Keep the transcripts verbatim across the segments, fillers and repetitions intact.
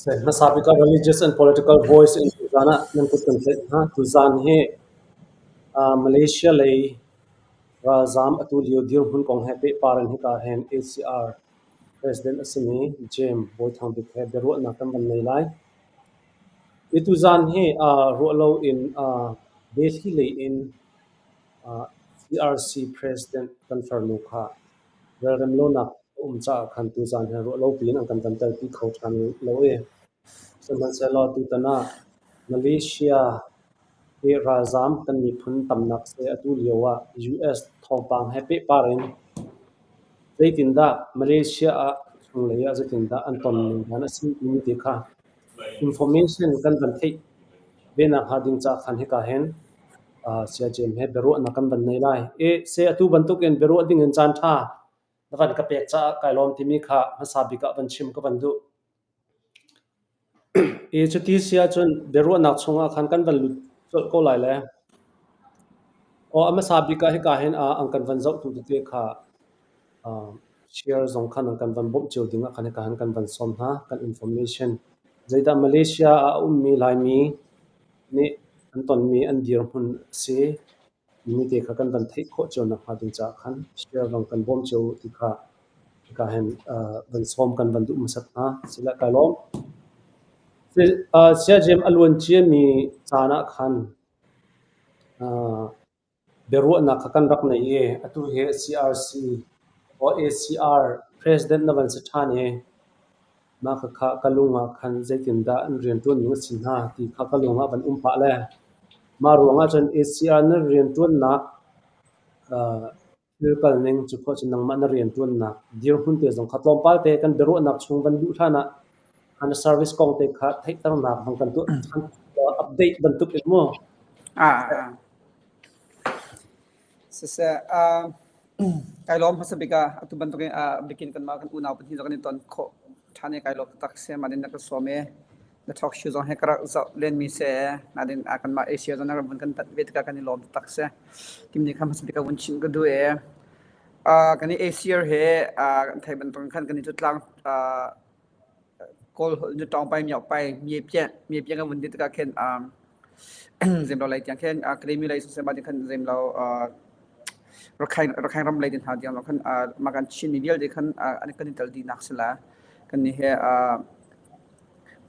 Hmasa bik ah religious and political voice in tuzan ah nan kut kan theih hna. Tuzan hi, ah, Malaysia lei ralzam atu lio dirhmun kong he pehpar in hika hin A C R President a simi James Bawi Thang Bik he biaruahnak kan van nei lai. I tuzan hi, ah, ruah lo in, ah, Delhi lei in, ah, C R C President kan farnu kha relrem lonak a um caah khan tuzan hi ruah lo piin an kan van telpi kho ṭhan lo i. Sihmanhsehlaw tutan ah Malaysia i ralzam kan miphun tamnak se atu lio ah U S thawngpang he pehpar in zeitindah Malaysia ah chunglei ah zeitindah an ton ning dan a si timi te kha information kan van theih ve nakhnga ding caah khan hika hin, ah, Sia James he biaruahnak kan van nei lai. E, se atu bantukin biaruah dingin caan ṭha na van ka pek caah kai lawm timi kha hmasa bik ah van chim ka van duh. I cuti si ahcun biaruahnak chungah khan kan van lut colh ko lai le. Aw, a hmasa bik ah hika hin, ah, an kan van zohtu tete kha, ah, share zong khan an kan van bawmh cio ding ah khan hika hin kan van sawm hna, kan information. Zeidah Malaysia ah a ummi Laimi nih an tonmi an dirhmun a si. Mite kha kan van theih khawh cio nakhnga ding caah khan share zong kan bawm cio ti kha, ti kha hin, ah, van sawm kan van duh hmasat hna. Sila kai lawm. Si, ah, Sia James a luan ciami caan ah khan, ah, biaruahnak kha kan rak nei i, atu he C R C, aw, A C R President na van si ṭhan i, mah kha, kha ka lung ah khan zeitindah an rianṭuan ning a si hna ti kha ka lung ah van um pah le. Mah ruangah cun A C R na rianṭuannak, ah, thil kal ning cu khawh cun nangmah na rianṭuannak dirhmun te zong kha tlawmpal te kan biaruahnak chung van luh hlan ah kan service kong te kha theihternak van kan tuah, update bantuk in mu. Ah, ah. Siseh, ah, kai lawm hmasa bik ah, atu bantukin, ah, bikin kanmah kan unau pahnih zong kan i ton khawh ṭhan i kai lawm taktak seh, mah din na ka sawm e. Na talk show zong he ka rak zoh lenmi seh, mah din, ah, kanmah A C R zong na rak vun kan tat ve tikah kan i lawm taktak seh. Timi nih khan hmasa bik ah vun chim ka duh e. Ah, kan i A C R he, ah, kan theih bantukin khan kan i cu tlang, ah, Kawl holh nih ṭawngpai, miaupai, miapiah, miapiah kan vun ti tikah khin, um, Zemlo lei tiang khin, uh, Kalaymyo lei siseh, mah ding khan Zemlo, uh, Rakhine, Rakhine ram lei ti hna tiang lo khan, uh, mah kan Chin mi vialte khan, uh, an kan i tel dihnak si la. Kan nih he, uh,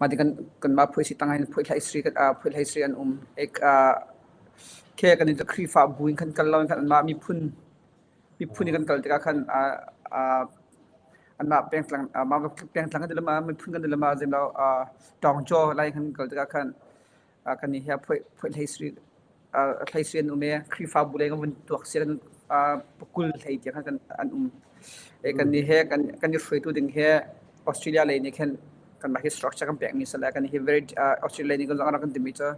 mah ding kan, kanmah phuaisi tang ah hin phuaihleisri, uh, phuaihleisri an um. Ek, uh, khe kan nih cu Khrihfabu in khan kal lo in khan anmah miphun, miphun i kan kal tikah khan, aa, aa, anmah pengtlang, aa, mah pengtlang kan ti lama, miphun kan ti lama, Zemlo, aa, Tawngjaw lai kan kal tikah khan, aa, kan i hia phuai, phuai hleisri, aa, hleisri an um e, Khrihfabu lei kan vun tuak sia kan, aa, pakul hlei tiang khan kan, an um. E, kan i he, kan, kan i hruaitu ding he Australia lei nih khan kanmah hi structure kan pekmi si le, kan i hi very, aa, Australia lei nih kan zong a rak kan timi cu,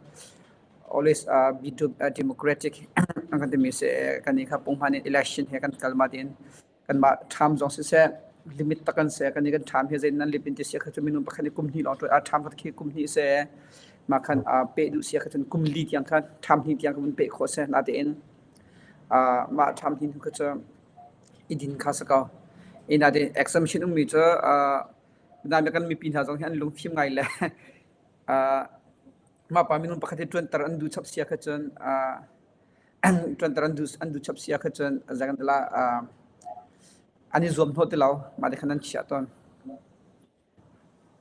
always, uh, be do-, uh, democratic, an kan timi seh, kan i kha pumhman in election he kan kal mah tin, kanmah term zong siseh, limit tak kan seh, kan i kan term he zeitin an limit ti si a kha cu minung pakhat i kum hnih lawng ṭuan, uh, term khat khi kum hnih seh, mah khan, uh, peh duh si a kha cun kum li tiang kha, term hnih tiang kha vun peh khawh seh, natein, uh, mah term hnih hnu kha cu i din kha si ko. I natein exemption ummi cu, uh, nami kan mipi hna zong hi an lungfim ngai le, uh, mah pa minung pakhat hi ṭuanter an duh chap si a kha cun, aa, ṭuanter an duh, an duh chap si a kha cun, zei kan ti lai, aa, an i zuam hnawh ti lo, mah te khan an chiah tawn.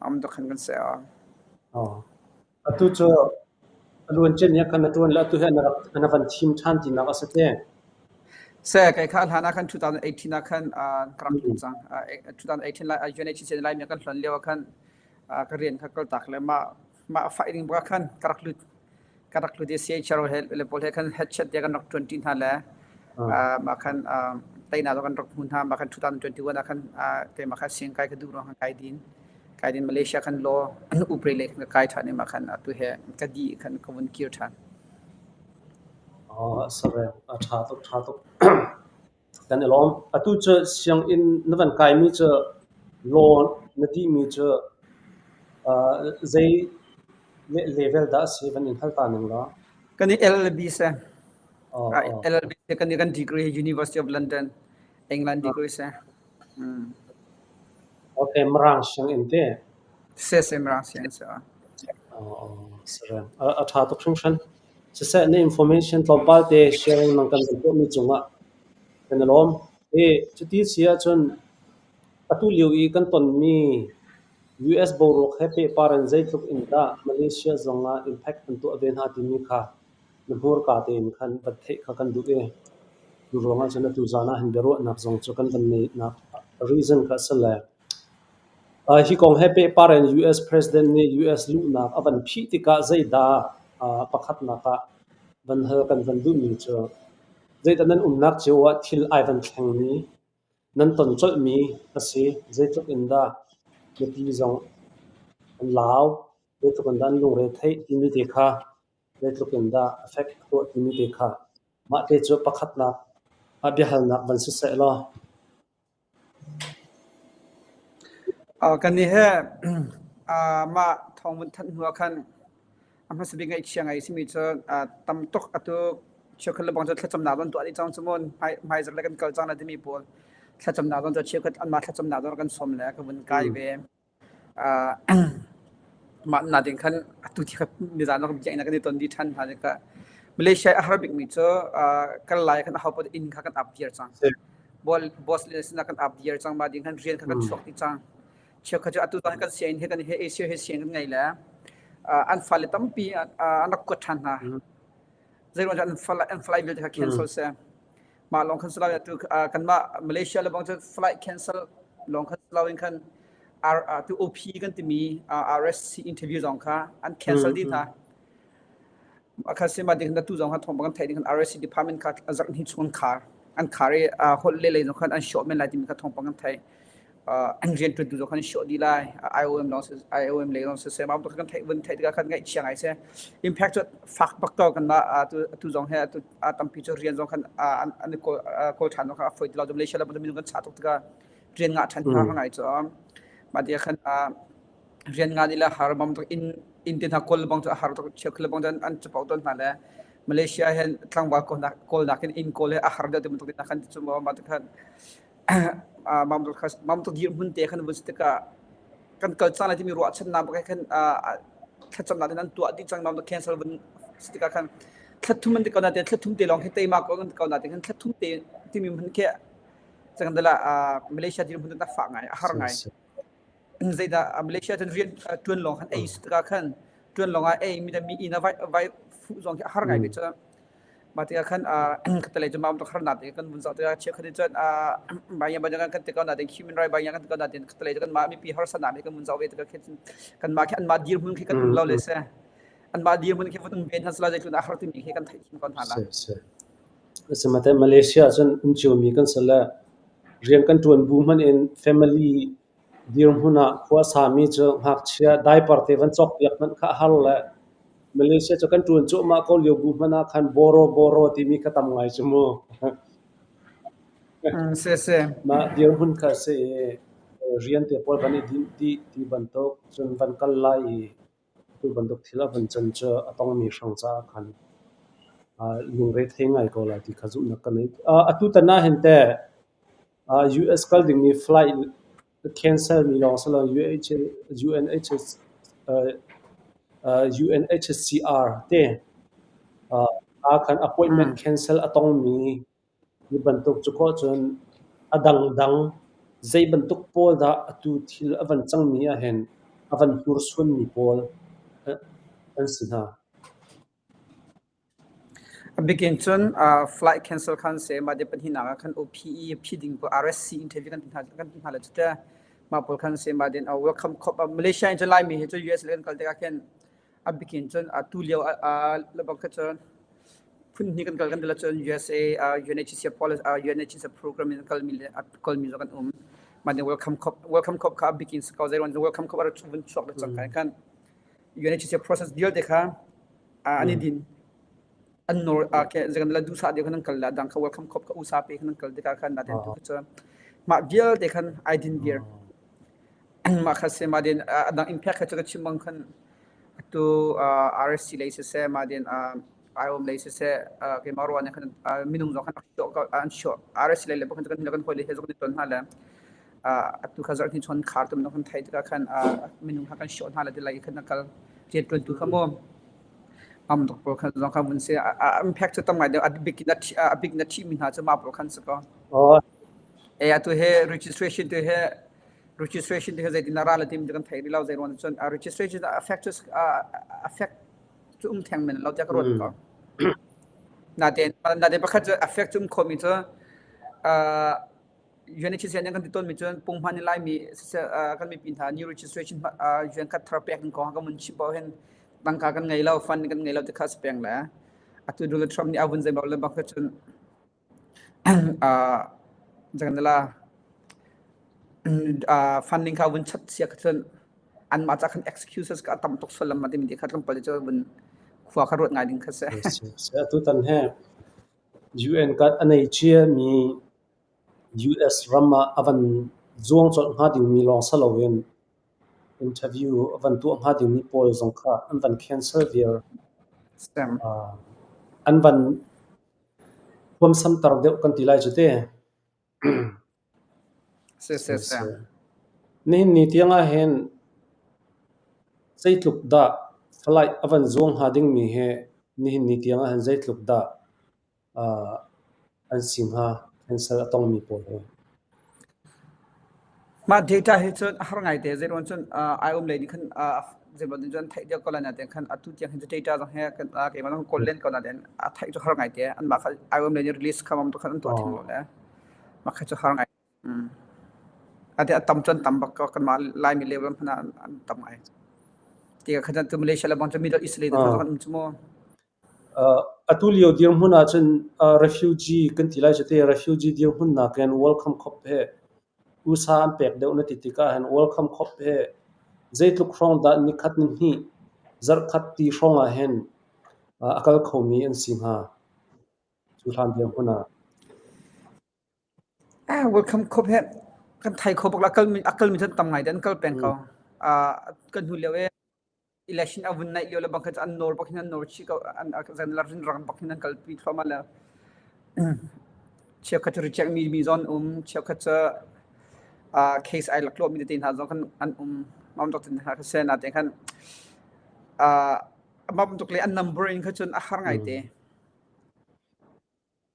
A um tuk khan kan si. Aw. Aw. Atu cu a luan cem nih khan na ṭuan le atu he na rak, na van thim ṭhan tinak a si te. Se, kei kha a hlan ah khan two thousand eighteen ah khan, aa, ka rak lut cang. Aa, eh, two thousand eighteen lai, aa, U N H C R Lai mi kan hluan lio ah khan, aa, ka rian kha kal tak le mah, mah a faih ding bak ah khan ka rak lut, ka rak lut i C H R O he, le pawl he khan headset te kan rak ṭuan ṭi hna le, aa, mah khan, aa, teinak zong kan rak hmu hna, mah khan two thousand twenty-one ah khan, aa, keimah kha sing kai ka duh ruang khan kai din, kai din Malaysia khan law uprei lei khan ka kai ṭhan i mah khan atu he ka dih khan ka vun kir ṭhan. Aw, sorry. A ṭha tuk, ṭha tuk. Kan i lawm. Atu cu sianginn na van kaimi cu law na dihmi cu, aa, zei le-, level dah a si van in hal ta ning law? Kan i L L B se. Aw, ah, aw. L L B se kan i kan degree University of London, England degree se. Hmm. Okay, Mirang sianginn te. Se se mrang siang se. Seren a tha tuk hring hran. Sese na information tlawmpalte sharing nang kan kan mi chunga kan alawm. E, chuti sia chun atu liu i kan ton mi U S boruak he pehpar an zeitluk in dah Malaysia zonga impact kan tuah ve hna timi kha na hmur ka tein khan van theih kha kan duh e. Tu ruangah cun atu zan ah hin biaruahnak zong cu kan van neihnak reason kha a si le. Hi kong he pehpar in U S President nih U S luhnak a van phih tikah zeidah pakhatnak ah van hal kan van duhmi cu zeidah nan umnak cio ah thil ai van thlengmi nan ton colhmi a si, zeitluk in dah mipi zong an lau, zeitluk in dah an lungre theih timi te kha, zeitluk in dah effect tuah timi te kha, mahte cu pakhatnak a biahalnak van si seh law. Kan ni he mah thawng vun thanh hnu ah khan a hmasa bik ngaih chia ngai simi cu tam tuk atu cheukhat le bang cu thlacamnak zong tuah dih cang cu maw, hmaizak le kan kal cang na timi pawl thlacamnak zong cu cheukhat anmah thlacamnak zong kan sawm le ka vun kai ve. Mah na ding khan atu ti kha nizan zong biaknak kan i ton dih ṭhan hna ka Malaysia a har bikmi cu kan lai khan a hau pawl in kha kan ap viar cang. Ball, boss le sinah kan ap viar cang, mah ding khan rian kha kan chuak dih cang. Cheukhat cu atu zong kan sia in he kan he Asia he sia in kan ngei le an fale tampi an rak kuat ṭhan hna. Zeiruang an flight, an flight vialte kha cancel se. Mah lawng khan si lo atu kanmah Malaysia le bang cu flight cancel lawng khan si lo in khan atu O P kan timi R S C interview zong kha an cancel dih hna. A kha si mah ding khan atu zong kha thawngpang kan theih ding khan R S C department kha a zarh hnih chung an khar, an khar i holh le lei zong khan an shawh men lai timi kha thawngpang kan theih. An rianṭuantu zong khan an shawh dih lai, I O M lawng, I O M lei zong siseh, mah bantuk kan theih, vun theih tikah khan ngaih chia ngai se. Impact cu fak bak ko kanmah atu zong he atu tampi cu rian zong khan an i kawl ṭhan zong khan a fawi ti lo cu Malaysia le bang cu minung kan chah tuk tikah rian ngah ṭhan hna ngai cu mah tikah khan rian ngah dih le a har, mah bantuk in, in te hna kawl le bang cu a har tuk, cheukhat le bang cu an capo tawn hna le Malaysia he tlangval kawlnak in in kawl he a har deuh ti bantuk dih hna khan ti cu mah bantuk khan mah bantuk dirhmun te khan vun si tikah kan kal cang lai timi ruahchannak bak he khan thlacamnak te nan tuah dih cang, mah bantuk cancel vun si tikah khan thla thum an ti ko nain thla thum te lawng khi teima ko an ti ko nain khan thla thum te timi hmun khi cang dala Malaysia dirhmun te na fak ngai, a har ngai. Zeidah Malaysia cun rian ṭuan lawng khan ei si tikah khan ṭuan lawng ah ei mi, mi inn a vai, vai fuh zong khi a har ngai ve cu. Mah tikah khan ka talei cu mah bantuk harnak te kan vun zoh tikah cheukhat in cun banyak banyak kan ti ko nain human right banyak kan ti ko nain ka talei cu kanmah mipi harsatnak hi kan vun zoh ve tikah khi kanmah khi anmah dirhmun khi kan um lo le se. Anmah dirhmun khi vun um ve hna sila zeitluk in a har timi khi kan theih khin ko hna lai. Siseh, Malaysia cun um ciomi kan si le rian kan ṭuan bu hmanh in family dirhmun ah khua a sami cu ngakchia diaper te van cawk piak hmanh kha a har le Malaysia cu kan ṭuan cuahmah ko lio bu hmanh ah khan boro boro timi ka tam ngai cu mu. Siseh, mah dirhmun kha a si i rian te pawl van i dinh dih ti bantuk cun van kal lai i tu bantuk thil a van cang cu a tongmi hrang caah khan lungre thei ngai ko lai ti kha zumhnak ka nei. Atu tan ah hin te U S kal dingmi flight cancel mi lawng si lo, U H, U N H, U N H C R te a khan appointment cancel a tongmi hi bantuk cu khawh cun a dangdang zei bantuk pawl dah atu thil a van cangmi ah hin a van hmursuanmi pawl an si hna. A bikin cun flight cancel khan si, mah dih pahnihnak ah khan O P E a phih ding pawl R S C interview kan ti hna, kan ti hna le cu te mah pawl khan si, mah dih welcome cop, Malaysia in cu Laimi hi cu U S le kan kal tikah khin a bikin cun atu lio le bang kha cun phun hnih kan kal kan ti le cun U S A, U N H C R policy, U N H C R program in kalmi le a kalmi zong kan um. Mah dih welcome cop, welcome cop kha a bikin si ko, zeiruang cun welcome cop a rak vun chuak le cang khan U N H C R process vialte kha an i din. An nor a ke zekan la duhsah deuh khan an kal la, dang kha welcome cop kha usa pe khan an kal tikah khan natin tu kha cu mah vialte khan ai din viar. Mah kha si, mah din a dang impact kha cu ka chim bang khan tu R S C lei siseh, mah din I O M lei siseh, keimah ruah nih khan minung zong khan an shuah, R S C lei le pakhat kan kan hoi le he zong kan ton hna le ah, atu kha zarh hnih chuan khar tum deuh kan theih tikah khan, ah, minung kha kan show hna lai ti lai khan a kal rianṭuantu kha maw? Am dawk pawl khan zawng kha vun si, ah, ah, impact chu tam ngai deuh, a bik in a thi-, ah, a bik in a thih mi hna chu mah pawl khan si ko. Aw, Eh, atu he registration tu he, registration tu he zeitin a ra la tim kan theih rih lo zei ruang chuan, ah, registration a effect chu, ah, effect chu um theng men lo tia ka ruat ko. Naten, naten pakhat chu effect chu um khawm mi chu, ah, U N H C R kan ti tawn mi chuan pung hmani lai mi, se, se, ah, kan mipi hna new registration hma, ah, U N card thar pek in kawng ka mun chim pawh hin tangka kan ngei lo, fund kan ngei lo ti kha si peng le. Atu Donald Trump ni a vun zai lo le bang kha chuan, ah, zang la, ah, funding kha vun chat sia kha chuan anmah cha khan excuses ka tam tuk sual lam ma ti mi ti kha tlawmpal te chu vun khua kha ruat ngai ding kha se. Se, se, atu tan he U N card a nei chia mi U S ram ah a van zuang chawlh hnga ding mi lawng sa lo in interview a van tuah hnga ding mi pawl zawng kha an van cancel viar. Sem. Ah, an van huamsam tar deuh kan ti lai chu te. Se, se, se. Nihin ni tiang ah hin zeitluk dah flight a van zuang hnga ding mi he nihin ni tiang ah hin zeitluk dah, ah, an si hnga, cancel a tawng mi pawl he. Mah data hi chuan a har ngai te, zei ruang chuan, ah, ai um lei ni khan, ah, zei ruang chuan theih deuh ko lai naten khan atu tiang hin chu data zawng he kan, ah, keimah zawng kawl len ko naten a theih chu har ngai te, anmah kha ai um lei ni release kha mam tu khan an tuah theng lo le. Mah kha chu har ngai. Mm. A te a tam chuan tam bak ko, kan mah lai mi level hmana an tam ngai. Tia kha chuan tu Malaysia la bang chu Middle East lei te kha zawng an um chu maw? Ah, atu lio dirhmun ah chuan, ah, refugee kan ti lai chu te, refugee dirhmun ah khan welcome khop he U S A an pek deuh na ti tikah hin welcome khop he zeitluk hrawng dah ni khat ni hnih zarh khat ti hrawng ah hin, ah, a kal kho mi an si hnga. Chu hlan dirhmun ah. Ah, welcome khop he kan thai kho bak la, a kal mi, a kal mi chuan tam ngai te an kal peng ko. Ah, kan hnu lio e. Election a vun naih lio le bang kha chu an nawr bak hin an nawr chi ko, an, a, zan la rin rang bak hin an kalpi thluah ma le. Cheu kha chu reject mi, mi zawng um, cheu kha chu, ah, case ai lak luah mi te hna zawng khan an um, mam tuk tin ha kha se naten khan, ah, mam tuk le an number in kha chuan a har ngai te.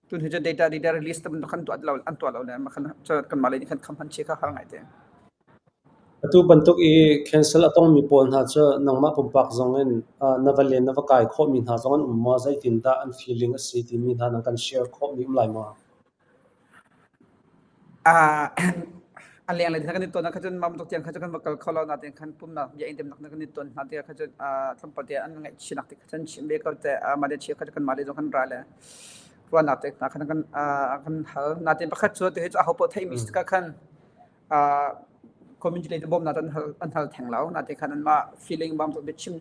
Tun hi chuan data, data release te kan tuah lo, an tuah lo le, mah khan chu kan mah lei ni khan kham han chi kha har ngai te. Atu bantuk i cancel a tawng mi pawl hna chu nangmah pumpak zawngin, ah, na va len, na va kai khawh mi hna zawng an um maw, zeitindah an feeling a si timi hna nang kan share khawh mi um lai maw? Ah, a leng lei te kan ni tawn kha chuan mam tuk tiang kha chu kan va kal kho lo naten khan pumna bia in tem nak na kan ni tawn hna te kha chuan, ah, tlawmpal te an ngaih chinak te kha chuan chim ve ko te, ah, mah te chi kha chu kan mah lei zawng kan ra le. Ruahnak te hna khan kan, ah, kan hal. Naten pakhat chu te hi chu a hopoh theih mi si kha khan, ah, community lei te bawmna te an hal, an hal theng lo. Naten khan anmah feeling bang tuk bit chim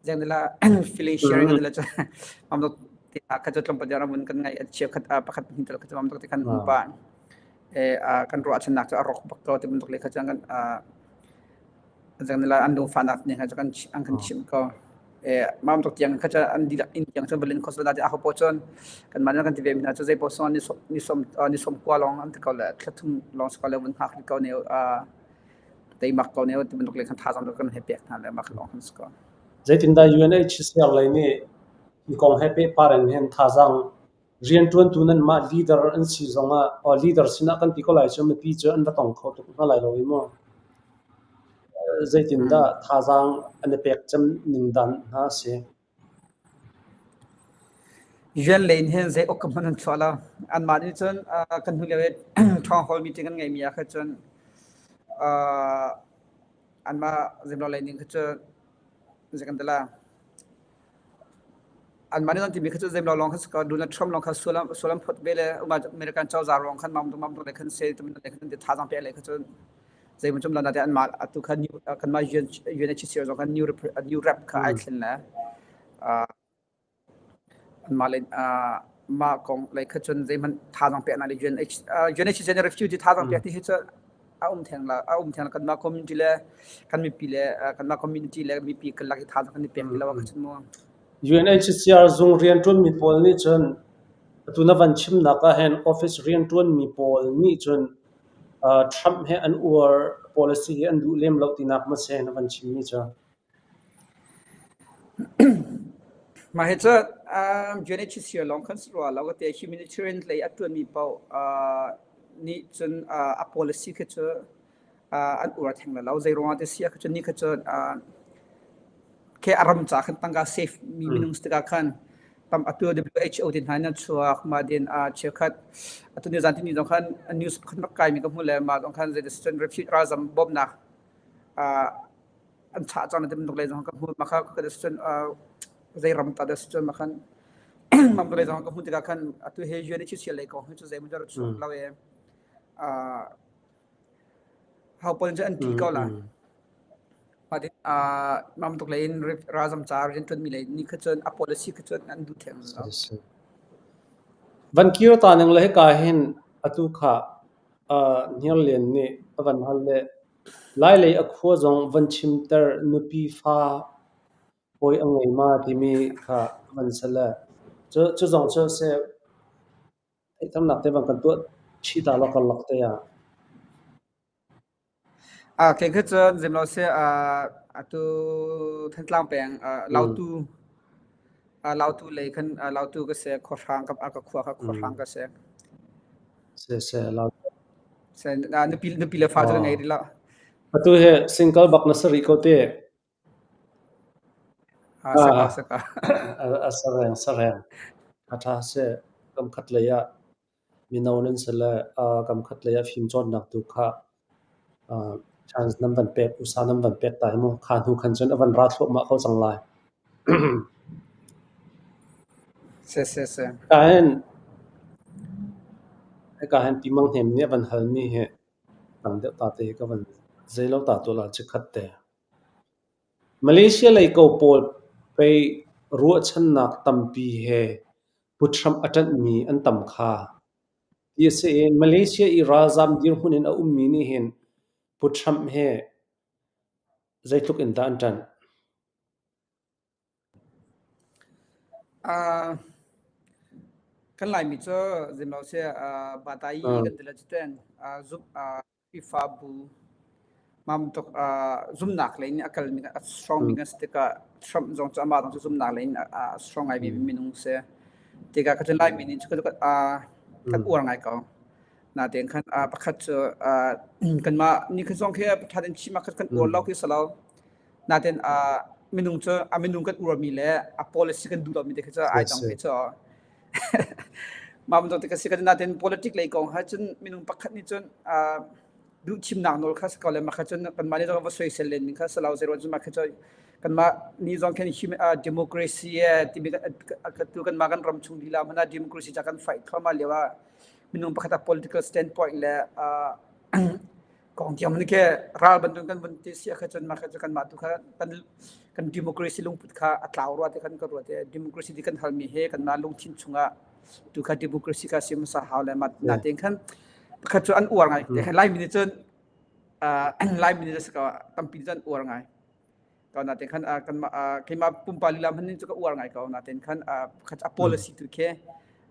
zeng dela feeling sharing dela chu mam tuk te kha chu tlawmpal te ram kan ngai a chia khat, ah, pakhat hnih tel kha chu mam tuk te khan um pa. Eh, ah, kan ruah channak chu a rawk bak ko te bang tuk le kha chu kan, ah, zang nila an lungfahnak nen kha chu kan chi-, an kan chim ko. Eh, mam tuk tiang kha chu an dihlak in tiang chu Berlin khawsa la te a hopoh chuan kan mah kan ti ve mi hna chu zei pawh sawn ni sawm, ni sawm, ah, ni sawm kua lawng an ti ko le, thla thum lawng si ko le vun hak ri ko neu, ah, tei mak ko neu ti bang tuk le khan thazang deuh kan he pek hna le mak lawng kan si ko. Zeitindah U N H C R lei ni i kawng he pek par an hen thazang rianṭuantu nanmah leader an si zongah, aw, leader sinah kan ti ko lai chu mipi chu an va tawng kho tuk hna lai lo i maw? Zeitindah thazang an i pek chem ning dan hna a si? U N lei nen zei awk ka hman an chhuah lo. Anmah nih chuan, ah, kan hnu lio e, town hall meeting kan ngeih mi ah kha chuan, ah, anmah zimlo lei ning kha chuan zei kan ti la. Anmah nih kan ti mi kha chu zimlo lawng kha si ko, Donald Trump lawng kha sualam, sualam phawt ve le, uma American chawza lawng khan mam tuk, mam tuk le khan se, tum le khan ti thazang pek le kha chuan zei mun chum lo na te anmah atu kha new, ah, kan mah U N, U N H C R zawng khan new rep, ah, new rep kha ai thlen le. Ah, anmah le, ah, mah kawng lei kha chuan zei hman thazang pek na le U N H, ah, U N H C R refugee thazang pek ti hi chu a um theng la, a um theng la kan mah community le, kan mipi le, ah, kan mah community le mipi kal lak hi thazang kan ni pek ti lo a kha chuan maw? U N H C R zung rianṭuan mi pawl nih chuan atu na van chimnak ah hian office rianṭuan mi pawl nih chuan uh, Trump he an uar policy he an duh lem lo tinak ma se na van chim ni cha. Ma he cha, um, U N H C R long kan srua lo ka te humanitarian lei a tuan mi pau, uh, ni chun, uh, a policy ka cha, uh, an uar theng la lo, zei rong a te sia ka cha ni ka cha, uh, ke aram cha kan tangka safe mi minung stika kan tam atu W H O din hai na chua ma din, uh, chia khat atu ni zan ti ni zong kan news kan makai mi ka mu le ma zong kan zei decision refugee razam bom na, uh, an cha chang na dem dok le zong ka mu ma ka ka decision, uh, zei ram ta decision ma kan mam dok le zong ka mu tika kan atu he U N H C R lei ko chu zei mu jar chu lo e, uh, hau pon cha an ti ko la. Ma din, uh, mam dok le in razam cha rin tun mi le ni ka chun a policy ka chun an du theng lo. Van kir ta nang le he ka hin atu kha, uh, nial len ni a van hal le lai lei a khua zong van chim ter nupi fa poi a ngei ma ti mi kha van sa le. Chu, chu zong chu se ei tam nak te van kan tuat chi ta lo kan lak te ya. A, ke kha chun zim lo se, a, atu Thantlang peng, a, Lautu, a, Lautu lei kan, a, Lautu ka se, Khorang ka, a, ka khua ka Khorang ka se. Se, se, Lautu. Se, a, nupi, nupi le fa chu ngei ri la. Atu he single bak na sari ko te. A, saka, saka. A, a sareng, sareng. A tha se, kam khat le ya. Mi no nen se le, a, kam khat le ya fim chon nak tu kha. A, chance nam van pek, usa nam van pek tai mo. Khan hu khan chun a van ra thlok ma ko chang lai. Se, se, se. Ka hen, ka hen pi mang hem ni a van hal ni he. Tang deuh ta te ka van zei lo ta tu la chi khat te. Malaysia lei ko pawl pei ruah channak tampi he Pu Trump a ṭanhmi an tam kha. Ti a si in Malaysia i ralzam dirhmun in a ummi nih hin Pu Trump he zeitluk in dah an ṭanh? A, kan Laimi cu zim lo si, a, batai kan ti le citen, a, zum, a, FIFA bu mam tuk, a, zumnak lei in a kalmi a sawngmi kan si tikah Trump zong cu amah zong cu zumnak lei in a, a sawng ngai mi minung si. Tikah ka cun Laimi nih cu kan, a, kan uar ngai ko. Natein khan, a, pakhat cu, a, kanmah ni khan zong khi ṭha tein chim ah khan kan uar lo khi si lo. Natein, a, minung cu, a, minung kan uarmi le a policy kan duh lomi te khi cu ai tong khi cu. Mah bantuk te ka si ka natein politic lei kong ha cun minung pakhat nih cun, a, duhthimnak nawl kha si ko le, mah kha cun kanmah nih zong va soisel len ning kha si lo, zei ruang cun mah kha cun kanmah nih zong khen human, a, democracy e timi kan, a, a, tu kanmah kan ram chung lila hmanh ah democracy ca kan fight kho mah lio ah minung pakhat a political standpoint le, a, kong tiang hmanh khi ral bantuk kan vun ti si a kha cun mah kha cun kanmah tu kha kan, kan democracy lungput kha a tlau rua te kan ka rua te democracy ti kan halmi he kanmah lungthin chungah tu kha democracy kha si masa hau le mah natein khan pakhat cu an uar ngai te khan Laimi nih cun, a, Laimi nih cun tampi nih cun an uar ngai. Kau natein khan, a, kanmah, a, keimah pumpa lila hmanh nih cu ka uar ngai kau natein khan, a, pakhat a policy tu khi,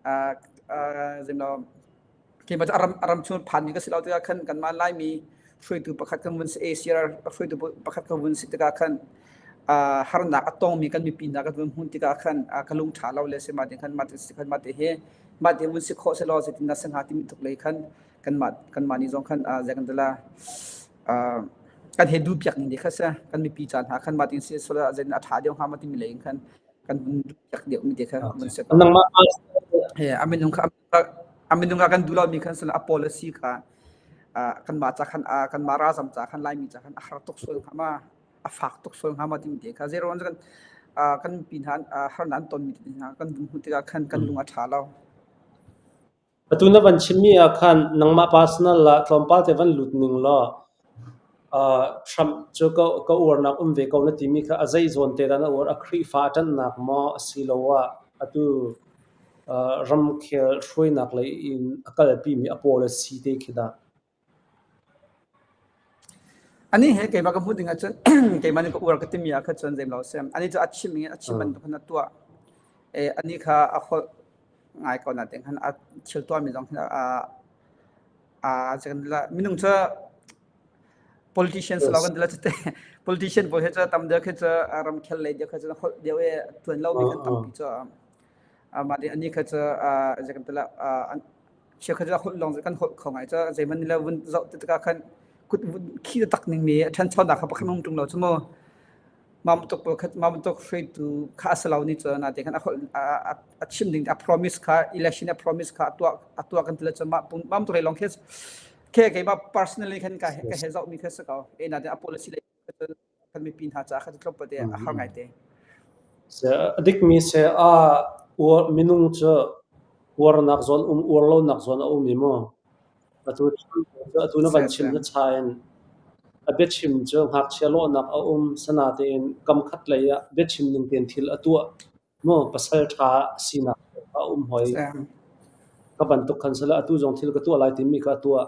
a, a, zim lo, keimah cu a ram, a ram chung phan mi ka si lo tikah khan kanmah Laimi hruaitu pakhat kan vun si, A C R hruaitu pakhat kan vun si tikah khan, a, harnak a tongmi kan mipi hna kan vun hmun tikah khan, a, ka lung ṭha lo le si mah te khan mah te si khan mah te he mah te vun si khawh si lo si ti na si hnga timi tuk lei khan kanmah, kanmah nih zong khan, a, zei kan ti la, a, kan he duh piak ning te kha si kan mipi ca hna khan mah te si so la zei a ṭha deuh hnga mah timi lei khan kan vun duh piak deuh mi te kha vun si. Nangmah he a minung kha, a minung kha kan duh lo mi khan si a policy kha, a, kanmah ca khan, a, kanmah ralzam ca khan Laimi ca khan a har tuk sual hnga mah, a fak tuk sual hnga mah timi te kha zei ruang kan, a, kan mipi hna, a, harnak an ton mi te hna kan vun hmuh tikah khan kan lung a ṭha lo. Atu na van chimmi ah khan nangmah personal ah tlawmpal te van lut ning law, aa, Trump cu ka, ka uarnak um ve ko na timi kha a zeizawng te dah na uar, a Khrihfa a ṭanhnak maw asiloah atu, aa, ramkhel hruainak lei in a kalpimi a policy te khi dah? Anih he keimah ka hmuh ding ahcun, keimah nih ka uar ka timi ah kha cun zeimlo sem. Anih cu a chim i a chim bantuk khan a tuah. Eh, anih kha a holh ngai ko nain khan a thil tuahmi zong khin a, a, a, ziak kan ti la, minung cu politician si lo kan ti la cu te, politician pawl hi cu tam deuh khi cu, a, ramkhel lei deuh khi cu holh deuh e, ṭuan lo mi khan tampi cu, a, mah ding, ani kha cu, a, ziak kan ti la, a, an, sia kha cu a holh lawng kan holh kho ngai cu, zeihmanh nih le vun zoh ti tikah khan kut vun khi tak ning mi a ṭhanchonak kha pakhat hmang ṭung lo cu maw? Mah bantuk pawl kha, mah bantuk hruaitu kha a si lo nih cu, nain khan a holh, a, a, a chim ding, a promise kha, election a promise kha a tuah, a tuah kan ti le cu, mah pun-, mah bantuk lei lawng khi, khi keimah personally khan ka he, ka he zoh mi kha si ko. E, nain a policy lei kan mipi hna caah kha tlawmpal te a har ngai te. A dikmi si a, uar, minung cu uarnak zawn um, uar lonak zawn a um i maw? Atu, atu na van chim hna cha in a biachim cu ngakchia lawhnak a um, sinain kam khat lei ah biachim ning tein thil a tuah maw? Pasal ṭha sinak a um hoi. Ka bantuk khan sila atu zong thil ka tuah lai timi ka tuah.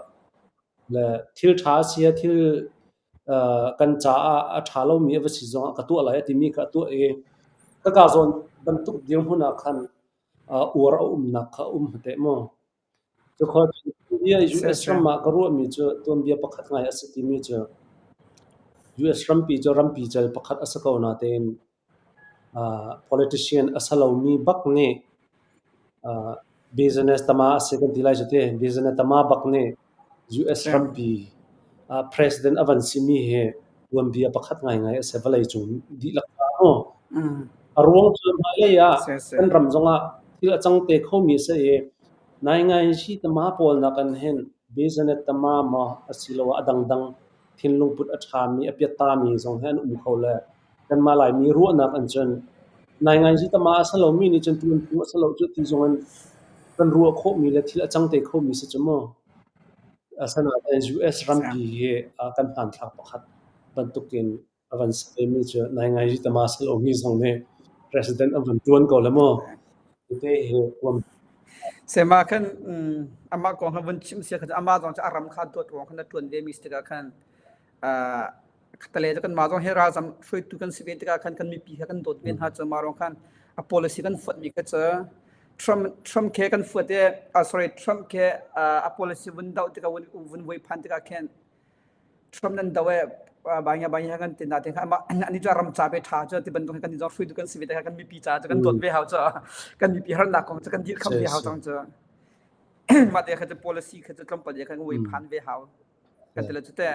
Le thil ṭha a si a, thil, aa, kan caah a ṭha lomi a va si zongah ka tuah lai a timi kha a tuah i, ka ka zawn bantuk dirhmun ah khan, aa, uar a umnak kha a um hmete maw? Cu kha tuanbia U S ram ah ka ruahmi cu tuanbia pakhat ngai a si timi cu U S rampi cu rampi cel pakhat a si ko nain, aa, politician a si lomi bak nih, aa, business tama a si kan ti lai cu te, business tama bak nih U S rampi, aa, president a van simi hi tuanbia pakhat ngaingai a si vawleicung dihlak ta maw? A ruang cu hmailei ah kan ram zongah thil a cang te khomi a si i, naingnganyi tama pawl nakin hin business tama maw asiloah a dangdang thinlung put a ṭhami, a piattami zong he an um kho le kanmah Laimi ruahnak in cun naingnganyi tama a si lomi nih cun ṭuantu a si lo cu ti zongin kan ruah khawhmi le thil a cang te khomi si cu maw? Asinain U S rampi hi, aa, kan hmanthlak pakhat bantukin a van si ve mi cu naingnganyi tama a si lomi zong nih president an van ṭuan ko le maw? Hite hi kuam. Sema khan, um, amah kong khan vun chim sia khan amah zong cu a ram kha dawt ruang khan a ṭuan ve mi si tikah khan, aa, khatale cu kanmah zong hi ralzam hruaitu kan si ve tikah khan kan mipi kha kan dawt ve hna cu mah ruang khan a policy kan fuat mi kha cu Trump, Trump khi kan fuat e, ah, sorry, Trump khi, aa, a policy vun doh tikah vun, vun voi phan tikah khan Trump nan doh e, aa, bang ya, bang ya kan ti nain khan amah, ani cu a ram ca ve ṭha cu ti bantuk kan zong hruaitu kan si ve tikah kan mipi ca cu kan dawt ve hau cu, kan mipi harnak kong cu kan dirh kham ve hau cang cu. Mah te kha cu policy kha cu tlawmpal te khan voi phan ve hau. Kan ti le cu te,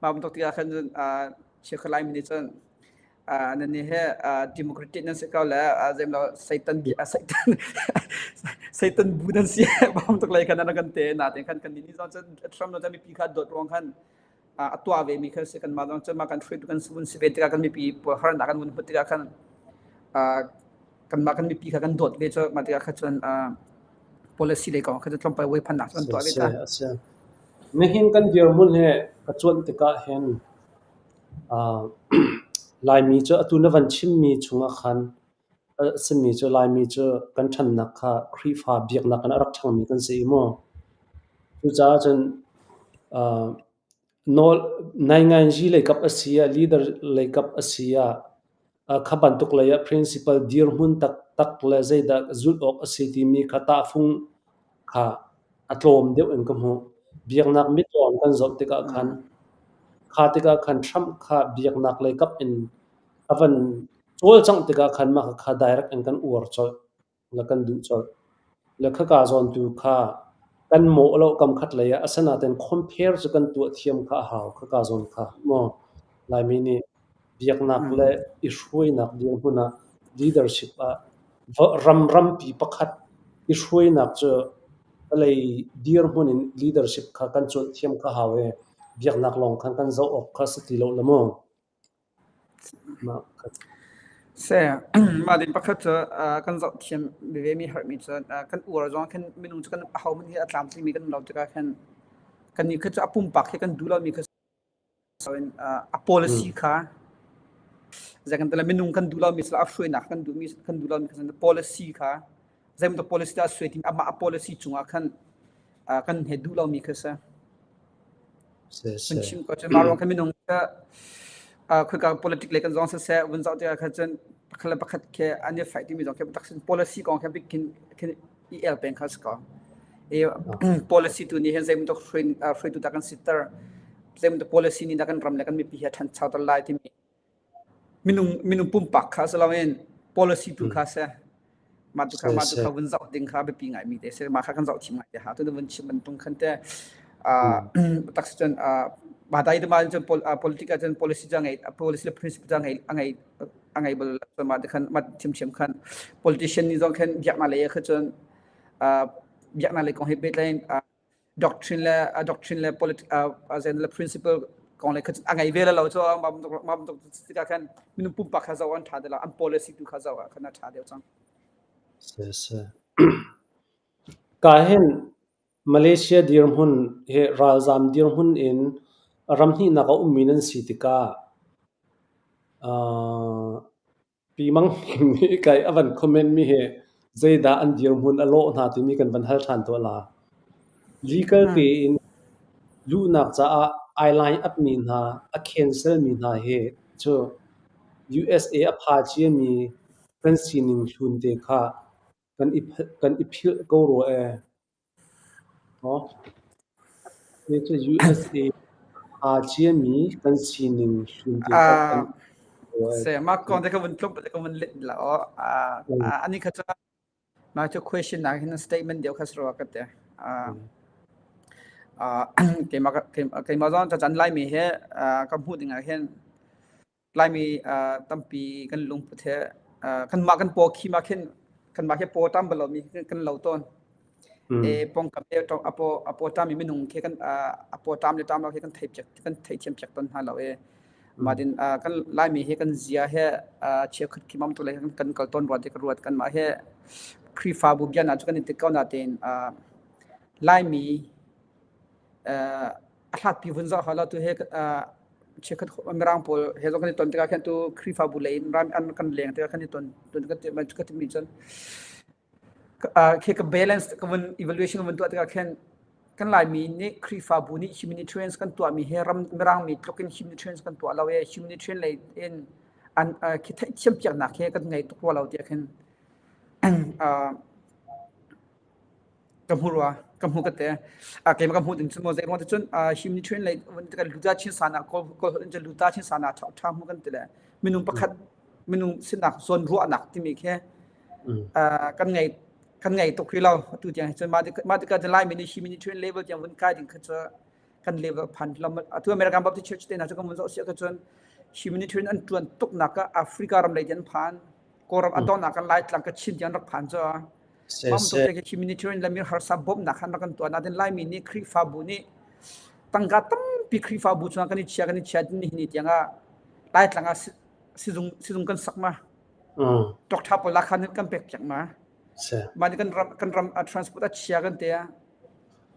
mah bantuk tikah khan, aa, sia kha Laimi nih cun, aa, nannih he, aa, democratic nan si ko le, aa, zeimlo Satan, aa, Satan, Satan bu nan si, mah bantuk lei khan nan kan ti nain khan kan nih zong cun Trump zong cun mipi kha dawt ruang khan, aa, a tuah ve mi kha si kanmah zong cun mah kan hruaitu kan si vun si ve tikah kan mipi pawl harnak kan vun hmut tikah khan, aa, kanmah kan mipi kha kan dawt ve cu mah tikah kha cun, aa, policy lei kong kha cu tlawmpal voi phannak cu kan tuah ve ta. Nihin kan dirhmun he ka cuanh tikah hin, aa, Laimi cu atu na van chimmi chungah khan a simi cu Laimi cu kan ṭhannak kha Khrihfa biaknak in a rak ṭhangmi kan si i maw? Cucaah cun, aa, nawl, naingnganyi leikap a si ah, leader leikap a si ah, aa, kha bantuk lei ah principle dirhmun taktak le zeidah zulh awk a si timi kha tahfung kha a tlawm deuh in ka hmuh. Biaknak mitlawn kan zoh tikah khan, kha tikah khan Trump kha biaknak leikap in a van cawlcangh tikah khan mah kha direct in kan uar colh le kan duh colh. Le kha ka zawntu kha kan mawh lo kam khat lei ah, asinain compare cu kan tuah thiam kha a hau, kha ka zawn kha maw? Laimi nih biaknak le i hruainak dirhmun ah leadership ah va-, ram rampi pakhat i hruainak cu a lei dirhmun in leadership kha kan cuanh thiam kha hau e, biaknak lawng khan kan zoh awk kha si ti lo le maw? Se, mah ding pakhat cu, aa, kan zoh thiam veve mi harhmi cu, aa, kan uar zong khan minung cu kan ahohmanh hi a tlamtlingmi kan um lo tikah khan kannih kha cu a pumpak hi kan duh lomi kha so in, aa, a policy kha, ziak kan ti le minung kan duh lomi si lo, a hruainak kan duhmi, kan duh lomi kha policy kha, zeimawṭaw policy dah a suai timi, amah a policy cungah khan, aa, kan he duh lomi kha si. Kan chim ko cu mah ruang kha minung kha, aa, khuika politic le kan zong siseh, vun zoh tikah kha cun pakhat le pakhat khi an i fight timi zong khi taksin policy kong kha bik khin, khin i el peng kha si ko. E, policy tu ni hen zeimaw tuk hruai, ah, hruaitu ta kan sitar, zeimaw tuk policy ni ta kan ram le kan mipi hi a ṭhan chau ta lai timi. Minung, minung pumpak kha si lo in policy tu kha se. Matu kha, matu kha vun zauh ding kha biapi ngai mi te se, ma kha kan zauh thim ngai te ha, tu vun chim man tung khan te, ah, tak si chun, ah, ba dai te ma chun pol-, ah, politic a chun policy chang ngai, ah, policy le principle chang ngai, a ngai, a ngai bal chun ma te khan, ma chim chim khan politician ni zong khan biakna le kha chun, ah, biakna le kong he bet line, ah, doctrine le, ah, doctrine le polit-, ah, ah, zen le principle kong le kha chun a ngai ve la lo chu, ah, ma tuk, ma tuk si ka khan minung pumpak kha zauh an ṭha de la, an policy tu kha zauh a khan a ṭha deuh chang. Se, se. Ka hin Malaysia dirhmun he ralzam dirhmun in ram hnihnak a um mi nan si tikah, ah, Pi Mang Him nih kai a van comment mi he zeidah an dirhmun a lawh hna timi kan van hal ṭhan tuah la. Legal tein luhnak caah aa line up mi hna, a cancel mi hna he cu U S A a pha ciami kan sining hlun te kha kan i ph-, kan i philh ko rua e. Aw. Hi cu U S A aa ciami kan sining hlun te kha kan i philh ko rua e. Se, ma kong te ka vun tlumh, ka vun let la aw. Ah, ah, ani kha cu, ma cu question nak hin statement deuh kha si rua ka te. Ah, ah, keimah ka, keimah, keimah zong caan Laimi he, ah, ka hmuh ding ah hin, Laimi, ah, tampi kan lungput he, ah, kanmah kan paw khi mah khin, kanmah khi paw tam bal lo mi kan, kan lo tawn. E, pawngkam he a paw, a paw tam mi minung khi kan, ah, a paw tam le tam lo khi kan thei piak, kan thei thiam piak tawn hna lo e. Mah tin, ah, kan Laimi he kan zia he, ah, cheukhat khi mam tu le kan, kan kal tawn ruat te ka ruat kanmah he Khrihfabu biakna cu kan i ti ko nain, ah, Laimi, ah, a hlatpi vun zoh hau lo tu he, ah, cheukhat Mirang pawl he zong kan i ton tikah khan tu Khrihfabu lei in ram an kan leng tikah kan i ton, ton ka ti, ka ti mi cun. Ka, ah, khi ka balance, ka vun evaluation ka vun tuah tikah khan kan Laimi nih Khrihfabu nih humanitarians kan tuahmi he ram, Mirang mi tluk in humanitarians kan tuah lo e, humanitarian lei in an, ah, khi theihthiam piaknak he kan ngei tuk rua lo tiah khan, ah, ka hmu rua, ka hmu ka te. Ah, keimah ka hmuh ding cu maw, zei ruang te cun, ah, humanitarian lei, van te kan luta chin sana, kol, kol in cun luta chin sana, ṭha, ṭha hmu kan ti le. Minung pakhat, minung sinnak, zawn ruahnak timi khi, ah, kan ngei, kan ngei tuk rih lo, atu tiang hi cun, mah ti, mah ti ka Laimi nih humanitarian level tiang vun kai ding kha cu, kan level phan lo. Atu American Baptist Church te hna cu kan vun zoh siah kha cun humanitarian an ṭuan tuknak ah Africa ram lei tiang phan, Kawlram a donghnak kan Laitlang Kachin tiang rak phan cu. Mam tuk te khi humanitarian le mi harsa bawmhnak khan rak kan tuah. Nain Laimi nih Khrihfabu nih tangka tampi Khrihfabu chungah kan i chia, kan i chia, nihin ni tiangah Laitlang ah si-, sizung, sizung kan sak ma. Doctor pawl lakhan kan pek piak ma. Mah nih kan ram, kan ram, ah, transport a chia kan te.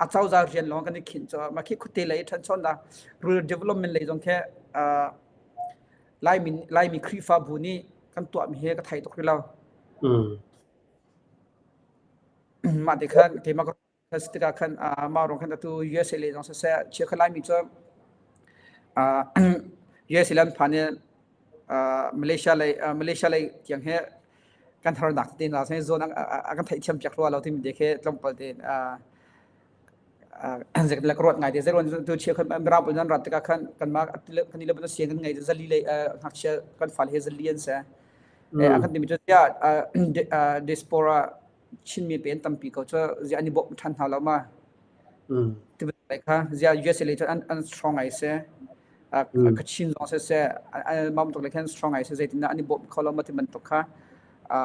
A cozah rian lawng kan i khinh cu, mah khi khuate lei ṭhanchawnnak, rural development lei zong khi, ah, Laimi, Laimi Khrihfabu nih kan tuahmi he ka thei tuk rih lo. Mah te khan keimah ka si tikah khan, ah, mah ruang khan atu U S A lei zong siseh, cheukhat Laimi cu, ah, U S A le an phan i, ah, Malaysia lei, ah, Malaysia lei tiang he kan harnak te hna zawn a, a, a kan theihthiam piak rua lo timi te khi tlawmpal te, ah, ah, zek le ka ruat ngai te, zei ruang tu cheukhat Mirang pawl nan rat tikah khan kanmah kan i le, kan i le ban siang kan ngei te, zali lei, ah, ngakchia kan fale he zali an si. Eh, a kan timi cu zia, ah, di-, ah, diaspora Chinmi pen tampi ko cu zia an i bawmh ṭhan hna lo ma. Ti bantuk le kha, zia U S A lei cu an, an strong ai se. A, a Kachin zong siseh, a, a, mah bantuk le khan strong ai se, zeitindah an i bawmh kho lo ma ti bantuk kha, a,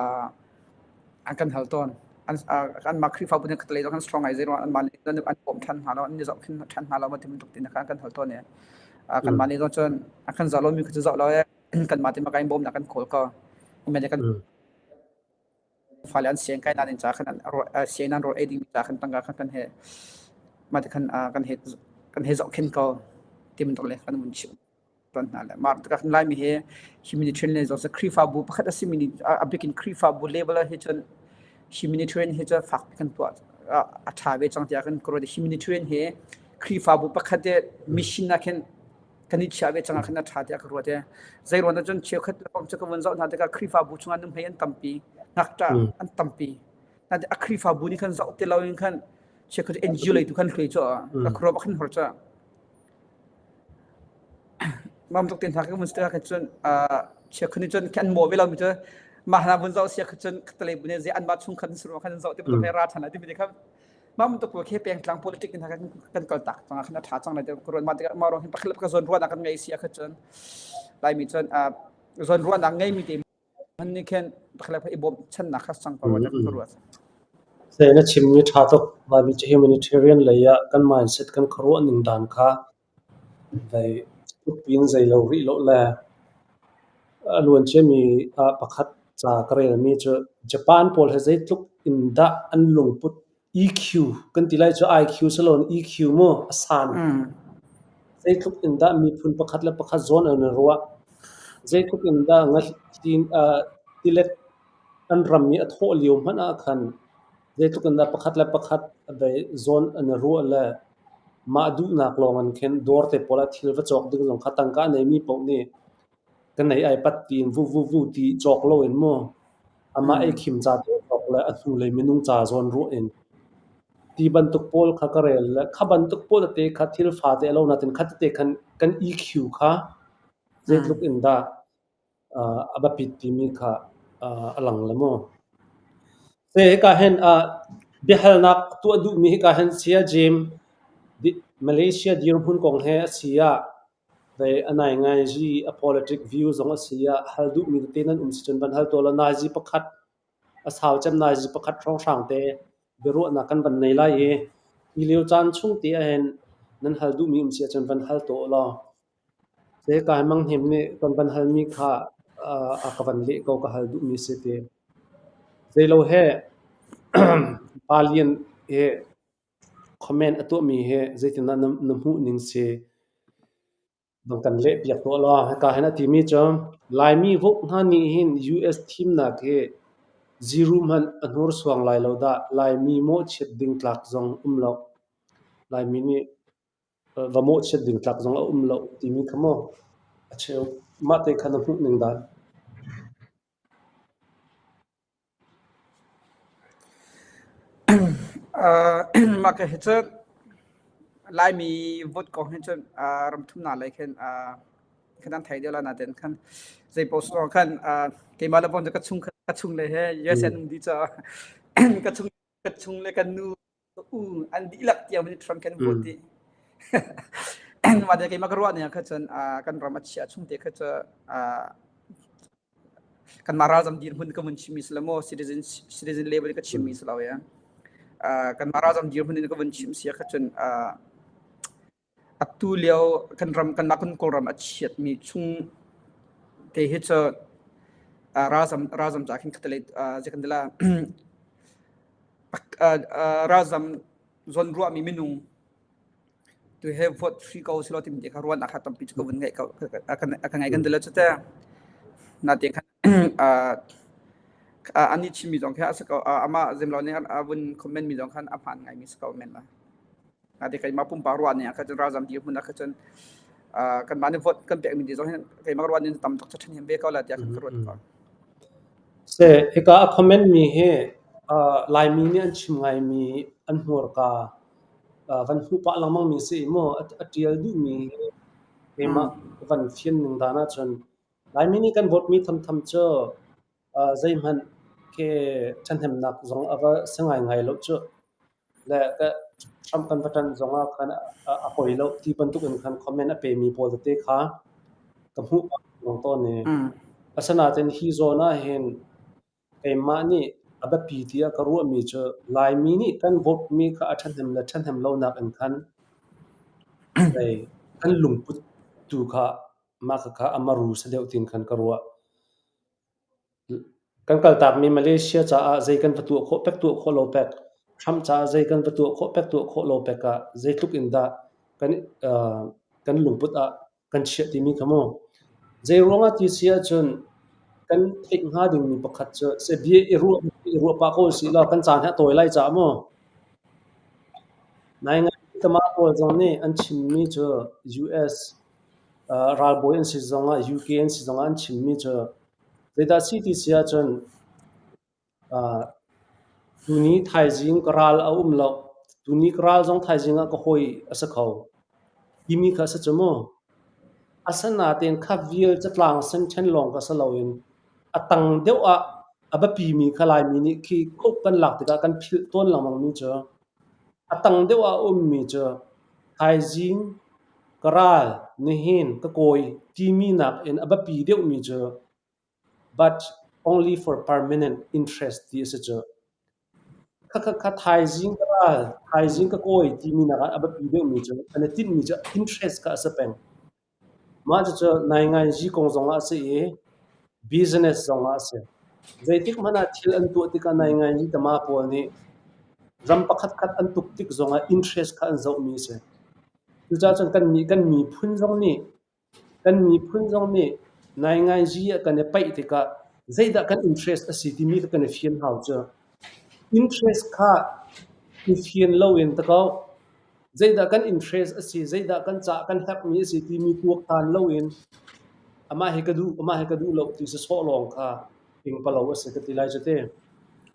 an kan hal tawn. An, a, anmah Khrihfabu nih khatlei zong kan strong ai, zei ruang anmah le an, an bawmh ṭhan hna lo, an i zoh khin ṭhan hna lo ma ti bantuk tin kha an kan hal tawn e. A, kanmah nih zong cun an kan zoh lo mi kha cu zoh lo e, kanmah te mah ka in bawmhnak kan kawl ko. I mah le kan fale an siang kai nain ca khan an ro-, a, siang nan rawl ei ding mi ca khan tangka khan kan he, mah te khan, a, kan he, kan he zoh khin ko ti bantuk le kan vun chim tawn hna le. Mah tikah khan Laimi he humanitarian le zong si Khrihfabu pakhat a si mi nih, a, a bikin Khrihfabu level ah hi cun humanitarian hi cu fakpi kan tuah, a, a ṭha ve cang tiah kan ka ruat i humanitarian he Khrihfabu pakhat he mission ah khan kan i chiah ve cang ah khan a ṭha tiah ka ruat e. Zei ruang ah cun cheukhat le pang cu ka vun zoh hna tikah Khrihfabu chungah nuhmei an tampi, ngakṭah an tampi. Nain a Khrihfabu nih khan zoh te lo in khan Chiah khun NGO lei tu khan hlui chu a, ka khuaruah khan hor chu a. Mam tuk tin hak mun sta ka chun, a, chiah khun chun khan mo ve lo mi chu. Ma hna vun zau sia khun chun ka talei bu ne ze an ma chung khan suru khan zau ti bu ne ra than ti mi de kha. Mam tuk ko khe peng tlang politic tin hak kan kal tak chang khan tha chang na te khuaruah ma te ma rong hin pakhlap ka zon ruah na kan ngai sia khun chun. Lai mi chun, a, zon ruah na ngai mi te han ni khen pakhlap i bom chan na kha sang ko ruah na khuaruah. Se na chim mi tha tuk ma mi chu humanitarian lei a kan mindset kan khuaruah ning dan kha. Vei, tup pin zei lo rih lo le. A luan chia mi, a, pakhat ca ka rel mi chu Japan pawl he zeitluk in dah an lungput EQ, kan ti lai chu IQ salon EQ maw a san. Zeitluk in dah miphun pakhat le pakhat zawn an ruah. Zeitluk in dah nga tin, a, tilet an ram mi a thawh liu hmanh ah khan. Zeitluk in dah pakhat le pakhat a bei zawn an ruah le mah duhnak lawng an khen dawr te pawl a thil va cawk ding zong kha tangka nei mi paoh nih kan nei ai pat tiin vu, vu, vu ti cawk lo in maw. Amah ei khim ca te cawk le a hnu lei minung ca zawn ruah in. Ti bantuk pawl kha ka rel le, kha bantuk pawl te kha thil fa te lo natin kha te khan kan EQ kha. Zeitluk in dah, a, a bapit ti mi kha, a, a lang le maw. Se hika hen, a, biahalnak tuah duh mi hika hen sia Jim, di, Malaysia dirhmun kong he a sia. Vei a nai ngai zi a politic view zong a si a hal duh mi te nan um si chun van hal tuah lo nai zi pakhat a sau cem nai zi pakhat hrawnghrang te biaruahnak kan van nei lai i i lio caan chung te a hen nan hal duh mi um si a chun van hal tuah lo. Te ka hmang hnem nih kan van hal mi kha, a, a ka van leh ko ka hal duh mi si te. Zei lo he palian he comment a tuah mi he zeitindah na, na hmuh ning si. Bang kan leh piak tuah lo, ka hen a timi cu, Laimi vote hna nih hin U S thimnak hi zero hmanh a hnur suang lai lo dah, Laimi mawhchiat ding tlak zong um lo. Laimi nih, eh, va mawhchiat ding tlak zong a um lo timi kha maw? A cheu mah te khan a hmuh ning dan. Ah, mah ka hi cu Laimi vote kong hi cu, ah, ram thum hna lei khin, ah, khin an thei deuh lai nain khan zei post kong khan, ah, keimah le pawng cu ka chung, ka chung le he U S A nung di cu ka chung, ka chung le ka nu u an dihlak tiang minute from kan vote ti. Mah te keimah ka ruah ning kha cun, ah, kan ram a chia chung te kha cu, ah, kanmah ralzam dirhmun ka vun chimmi si lo maw, citizen, citizen level ka chimmi si lo ya. Ah, kanmah ralzam dirhmun in ka vun chim si a kha cun, ah, atu lio kan ram, kanmah kan Kawl ram a chiatmi chung te hi cu, ah, ralzam, ralzam ca khin khatlei, ah, zei kan ti lai, ah, ah, ralzam zawn ruahmi minung tu he vote free ko si lo timi te kha ruahnak kha tampi cu ka vun ngeih ko, ka, ka, ka, ka ngai kan ti lo cu te. Nain khan, ah, ah, an i chimmi zong kha a si ko, ah, amah zem lo ning a vun comment mi zong khan a hmaan ngaimi si ko men lai. Nain keimah pumpak ruah ning a kha cun ralzam dirhmun a kha cun, ah, kanmah nih vote kan pekmi te zong hin keimah ruah ning tam tuk cu ṭhahnem ve ko lai tiah khan ka ruat ko. Se, hika a comment mi hi, ah, Laimi nih an chim ngaimi an hmur ka, ah, van hmuh pah lengmang mi si i maw? A, a ṭial duh mi hi keimah van fian ning dan ahcun Laimi nih kan vote mi thamtham cu, ah, zeihmanh khi ṭhathnemnak zong a va si ngaingai lo cu. Le ka Trump kan va ṭanh zongah khan a, a, a poi lo ti bantukin khan comment a pemi pawl tete kha ka hmuh pah lengmang tawn i. Asinain hi zawn ah hin keimah nih a biapi tiah ka ruahmi cu Laimi nih kan vote mi kha a ṭhahnem le ṭhahnem lonak in khan kan lungput tu kha mah kha, kha a maru si deuh tiin khan ka ruah. Kan kaltakmi Malaysia caah zei kan va tuah khawh pek, tuah khawh lo pek, Trump caah zei kan va tuah khawh pek, tuah khawh lo pek ah zeitluk in dah kan, aa, kan lungput ah kan chiah timi kha mu. Zei ruangah ti si ahcun kan theih hnga dingmi pakhat cu, si bia i ruah, i ruah pah ko si lo, kan caan he a tawi lai caah mu. Naingngan tamah pawl zong nih an chimmi cu U S, aa, ralbawi an si zongah, U K an si zongah an chimmi cu zeidah si ti si ahcun, aa, tuni thaizing ka ral a um lo, tuni ka ral zong thaizing ah ka hoi a sa kho timi kha a sa cu maw? A sa natein kha vial catlang sen ṭhen lawng kha sa loin a tang deuh ah a biapimi kha Laimi nih khi khuk kan lak tikah kan philh tawn lengmangmi cu a tang deuh ah a ummi cu thaizing, ka ral, nihin, ka kawi timi nakin a biapi deuhmi cu, but only for permanent interest ti a si cu. Kha, kha, kha thaizing ka ral, thaizing ka kawi timi nak ah a biapi deuhmi cu, kan i tinhmi cu interest kha a si peng. Mah cu cu naingnganzi kong zongah a si i, business zongah a si. Zeitik hmanh ah thil an tuah tikah naingnganzi tama pawl nih ram pakhatkhat an tuk tik zongah interest kha an zohmi a si. Cucaah cun kannih, kan miphun zong nih, kan miphun zong nih naingnganzi ah kan i paih tikah zeidah kan interest a si timi kha kan i fian hau cu. Interest kha i fian loin takau, zeidah kan interest a si, zeidah kan caah kan herhmi a si timi tuak taan loin amah hi ka duh, amah hi ka duh lo ti sawh lawng kha ping palo a si ka ti lai cu te.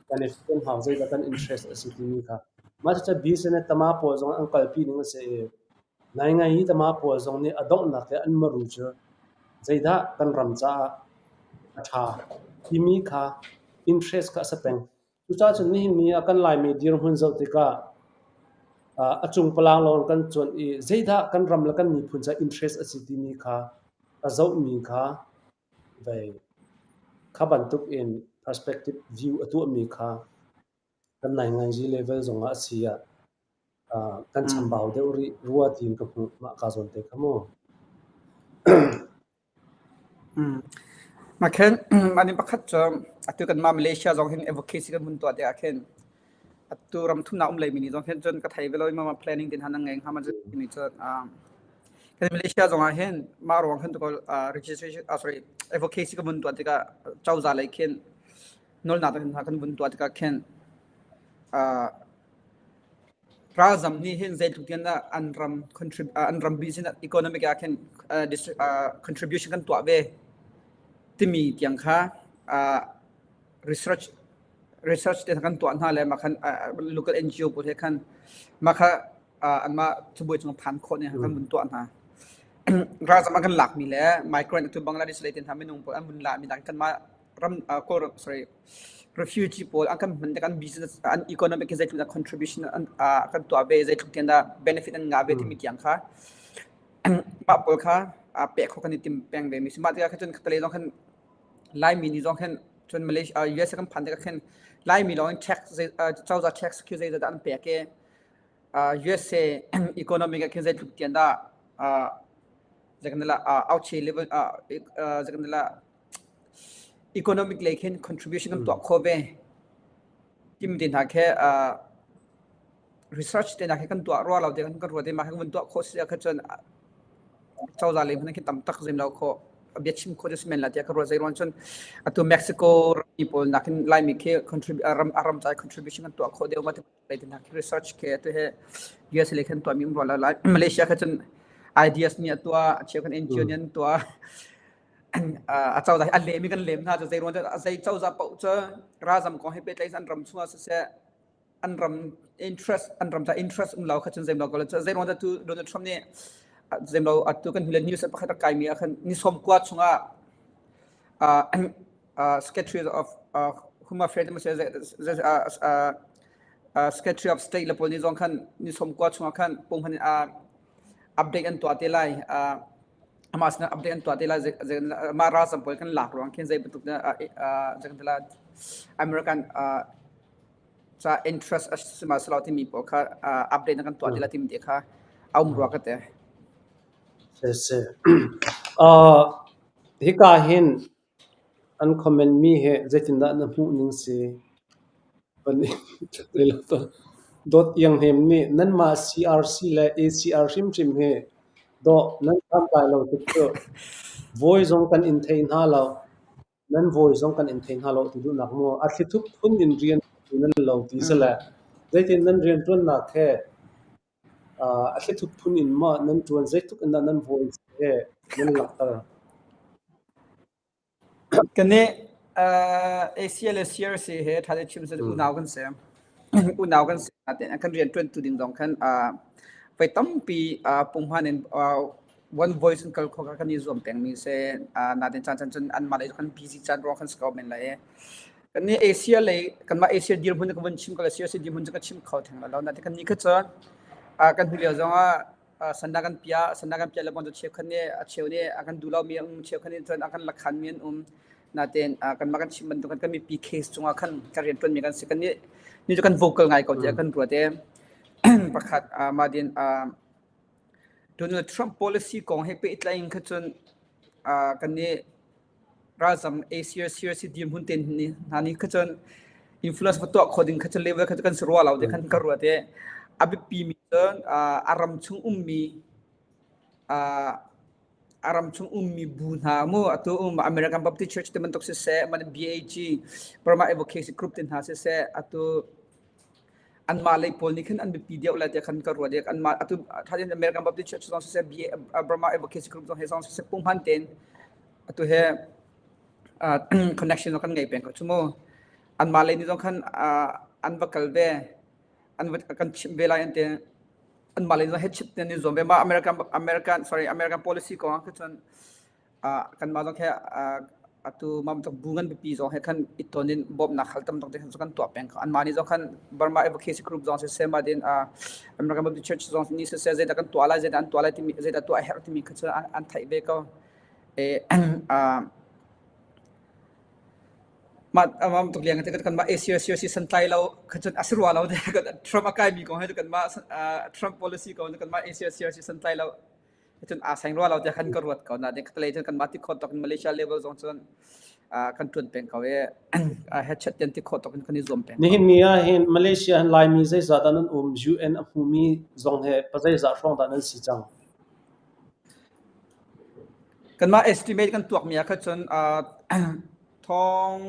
Kan i fian hau, zeidah kan interest a si timi kha. Mah cu business tama pawl zong an kalpi ning a si i, naingnganzi tama pawl zong nih a donghnak le an maru cu zeidah kan ram caah a ṭha timi kha interest kha a si peng. Cucaah cun nihin ni ah kan Laimi dirhmun zoh tikah, aa, a cung palang lawng kan cuan i, zeidah kan ram le kan miphun caah interest a si timi kha a zohmi kha vei kha bantuk in perspective view a tuahmi kha kan naingnganzi level zongah a si ah, aa, kan chambau deuh rih rua tiin ka hmuh mah ka zawn te kha mu. Mah khin, mah nih pakhat cu, atu kanmah Malaysia zong hin advocacy kan vun tuah tikah khin, atu ram thumnak um leimi nih zong khin cun ka thei ve lo, i mah planning tin han a ngei hnga, mah cu timi cu, um, kan Malaysia zong ah hin mah ruang khin tu ko, uh, registration, ah, sorry, advocacy kan vun tuah tikah cozah lei khin nolnak te khin kan vun tuah tikah khin, uh, ralzam nih hin zeitluk tiang dah an ram contrib-, ah, an ram business economic ah khin, ah, distri-, ah, contribution kan tuah ve timi tiang kha, ah, research, research te kan tuah hna le, mah khan, ah, local N G O pawl he khan, mah kha, ah, anmah cabuai cung phan khawh nih kan vun tuah hna. Ralzam an kan lakmi le migrant atu Bangladesh lei te hna minung pawl an vun lakmi nak kanmah ram, ah, Kawlram, sorry, refugee pawl an kan hman te kan business, an economic hi zeitluk dah contribution an, ah, kan tuah ve, zeitluk tiang dah benefit an ngah ve timi tiang kha mah pawl kha, ah, pek khawh kan i tim peng ve mi si. Mah tikah kha cun ka le zong khan Laimi nih zong khan cun Malaysia, ah, U S A kan phan tikah khan Laimi lawng in tax zei, ah, cozah tax khi zeidah an pek e. Ah, U S A economic ah khin zeitluk tiang dah, ah, zei kan la, ah, auchi level, ah, e-, ah, zei kan la economic lei khin contribution kan tuah khawh ve. Timi te hna khe, ah, research te hna khe kan tuah rua lo te kan, kan ruah te mah khe kan tuah khawh si a kha cun, ah, cozah lei hmanh khi tam tak zem lo khawh, a bia chim khawh te si men la te kan ruah zei ruang cun atu Mexico ram mi pawl nak khin Laimi khi contrib-, ah, ram, a ram ca contribution kan tuah khawh deuh mah te lei te hna khi research khi atu he U S A lei khin tuah mi um rua lo lai. Malaysia kha cun ideas nih a tuah, a cheu khan N G O nih an tuah. Ah, a cozah hi a lem i kan lem hna cu zei ruang cu, a zei cozah paoh cu ralzam kong he pehtlai an ram chungah siseh, an ram interest, an ram ca interest um lo kha cun zei lo ko le cu, zei ruang cu tu Donald Trump nih, ah, zei lo atu kan hnu le news pakhat a kaimi ah khan ni sawm kua chungah, ah, ah, Secretary of, ah, Home Affairs, zei, zei, ah, ah, ah, Secretary of State le pawl nih zong khan ni sawm kua chungah khan pung hmanh in, ah, update an tuah te lai, ah, amah sin update an tuah te lai, zei, zei, mah ralzam pawl kan lak ruang khin zei bantuk dah, ah, eh, ah, zei kan ti lai, American, ah, ca interest a si mah si lo timi pawl kha, ah, update na kan tuah te lai timi te kha a um rua ka ti. Si, si. Ah, hika hin an comment mi he zeitindah na hmuh ning si? Van i, dot iang hem nih, nanmah C R C le A C R hrimhrim hi dawh nan ṭhantlai lo tuk cu voi zong kan in thei hna lo, nan voi zong kan in thei hna lo ti duhnak maw? A thli thuk phun in rian nan lo ti si le, zeitin nan rianṭuannak he, aa, a thli thuk phun in mah nan ṭuan, zeitluk in dah nan voi he nan langhter? Kan nih, ah, A C L le C R C he ṭha te chim si unau kan si. unau kan si natin, kan rianṭuantu ding zong khan, aa, voi tampi, aa, pumhan in, aa, one voice in kal khawk a kan i zuam peng mi se, aa, natin chan chan chan anmah lei kan busy chan ruang kan si ko men lai e. Kan ni Asia lei, kanmah Asia dirhmun kan van chim kal, Asia, Asia dirhmun kan chim kho theng la lo, natin kan ni kha chan, aa, kan hmu liau zong a, aa, sanda kan pia, sanda kan pia le bang tu cheu khan ni, a cheu ni, a kan du lo mi an um, cheu khan ni chan a kan lakhan mi an um, natin, aa, kanmah kan chim bantuk kan, kan mipi case chunga khan kan rianṭuan mi kan si, kan ni, ni cu kan vocal ngai ko tia kan ruat e. Pakhat, aa, mah din, aa, Donald Trump policy kong he pehtlai in kha cun, aa, kan ni ralzam A C R, C R C dirhmun ten ni, hna ni kha cun influence va tuah kho ding kha cun level kha cun kan si rua lo te khan ka ruat e. A biapi mi cun, aa, a ram chung ummi, aa, a ram chung ummi bu hna mu, atu um American Baptist Church te bantuk siseh, man B A G, Burma Advocacy Group te hna siseh, atu anmah lei pawl nih khin an biapi deuh lai tiah khan ka ruat dek. Anmah atu, ṭha tein American Baptist Church zong siseh, B A, Burma Advocacy Group zong he zong siseh, pumhan tein atu he, aa, connection zong kan ngei peng ko cu mu. Anmah lei nih zong khan, aa, an va kal ve, an va kan chimh ve lai an ti. Anmah lei zong he chimh tein an i zuam ve. Mah American, American, sorry, American policy kong ah kha cun, aa, kanmah zong he, aa, atu mah bantuk bu ngan biapi zong he khan i ton in bawmhnak khal tam tuk te khan cu kan tuah peng kho. Anmah nih zong khan Burma Advocacy Group zong siseh, mah din, aa, American Baptist Church zong nih siseh, zeidah kan tuah lai, zeidah an tuah lai timi, zeidah tuah a herh timi kha cu an, an theih ve ko. E, aa, mah, aa, mah bantuk liang te kanmah A C R, C R C san tlai lo kha cun a si rua lo te, kan Trump a kaimi kong he kanmah, aa, Trump policy kong kanmah A C R, C R C san tlai lo. Cun aa seng rua lo tiah khan ka ruat ko. Nain khatlei cun kanmah ti khawh tuk in Malaysia level zong cun, aa, kan ṭuan peng ko e, aa, headset tian ti khawh tuk in kan i zuam peng ko. Nihin ni ah hin Malaysia hin Laimi zeizah dah nan um, U N a hmumi zong he pa zeizah hrawng dah nan si cang? Kanmah estimate kan tuak mi ah kha cun, aa, thong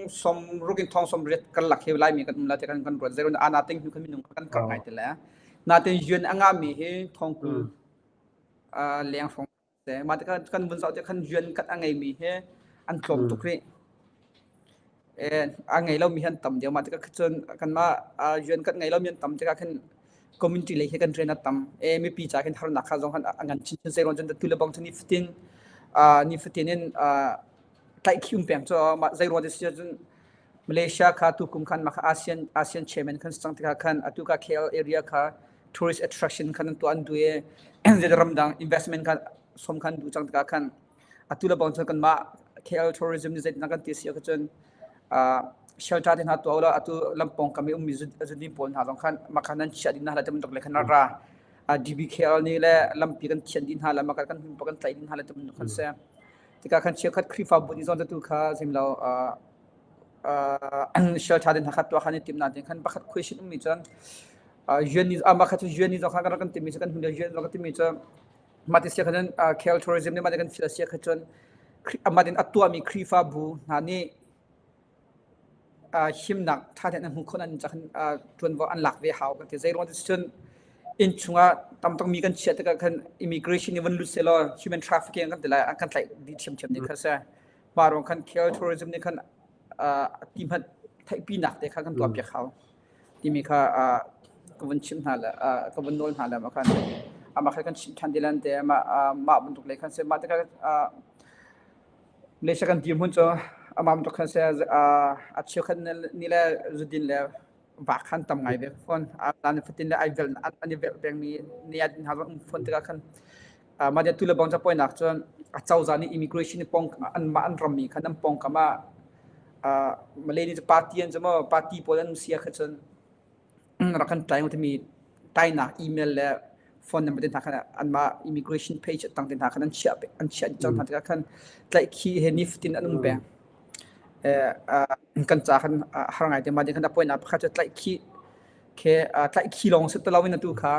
sawm ruk in thong sawm riat karlak hi Laimi kan um lai tiah kan, kan ruat. Zeiruang ah nain hnu kan minung kan karh ngai ti le. Nain U N a ngahmi hi thong kul, aa, leng hrawng se. Mah tikah kan vun zoh tiah khan U N kat a ngeimi hi an tlawm tuk rih. E, a ngei lomi hi an tam deuh. Mah tikah kha cun kanmah, aa, U N kat ngei lomi an tam tikah khan community lei hi kan rian a tam. E, mipi ca khin harnak kha zong khan a, a ngan chinchin, zeiruang cun tu le bang cun nifatin, aa, nifatin in, aa, tlaihkhih um peng cu, mah zeiruang ti si cun Malaysia kha tukum khan mah kha ASEAN, ASEAN chairman khan si cang tikah khan atu kha K L area kha tourist attraction khan an tuah an duh e, zeidah ramdang investment khan sawm khan duh cang tikah khan atu le bang cun kanmah K L tourism nih zeidah kan ti si a kha cun, aa, shelter te hna tuah u law, atu lampawng kam i ummi zu-, zuni pawl hna zong khan mah khan nan chiah dih hna lai ti bantuk le khan a ra. Aa, D B K L nih le lampi kan thian dih hna lai, mah khan kan hmun paoh kan tlaih dih hna lai ti bantuk khan si. Tikah khan cheukhat Khrihfabu nih zong tu kha zim lo, aa, aa, shelter te hna kha tuah khan i timh nain khan pakhat question ummi cun, aa, U N nih, aa, mah kha cu U N nih zong khan kan rak kan timmi cu kan hmun le U N zong kan timmi cu mah ti si a kha cun, aa, K L tourism nih mah ti kan fial si a kha cun Khri-, a mah tin a tuahmi Khrihfabu hna nih, aa, himnak ṭha tein an hmu khawh nain cun, aa, ṭuanvo an lak ve hau kan ti. Zeiruang ti si cun inn chungah tam tuk mi kan chiah tikah khan immigration nih van lut sehlaw human trafficking kan ti lai, an kan tlaih dih ṭhiamṭhiam dih kha si. Mah ruang khan K L tourism nih khan, aa, a ti hmanh theihpinak te kha kan tuahpiak hau timi kha, aa, ka vun chimh hna le, aa, ka vun nawl hna le, mah khan, amah kha kan chimh ṭhan dih lan te, mah, aa, mah bantuk lei khan si, mah tikah, aa, Malaysia kan dirhmun cu amah bantuk khan si, aa, a cheukhat ni le zudin le vak khan tam ngai ve fawn. Aa, nain fatin le ai velh, an, an i velh pengmi nih a din hna zong um fawn tikah khan, aa, mah nih tu le bang capoinak cun a cozah nih immigration nih pawng, anmah an rammi khan an pawngkam ah, aa, Malay nih cu party an cam, party pawl an um si a kha cun, rak kan ṭai timi ṭainak email le phone number te hna khan anmah immigration page tang te hna khan an chiah, an chiah cang hna tikah khan tlaihkhih he nifatin an um peng. Eh, ah, kan ca khan, ah, har ngai te mah ding khan a poinak pakhat cu tlaihkhih khi, ah, tlaihkhih lawng si ti lo in atu kha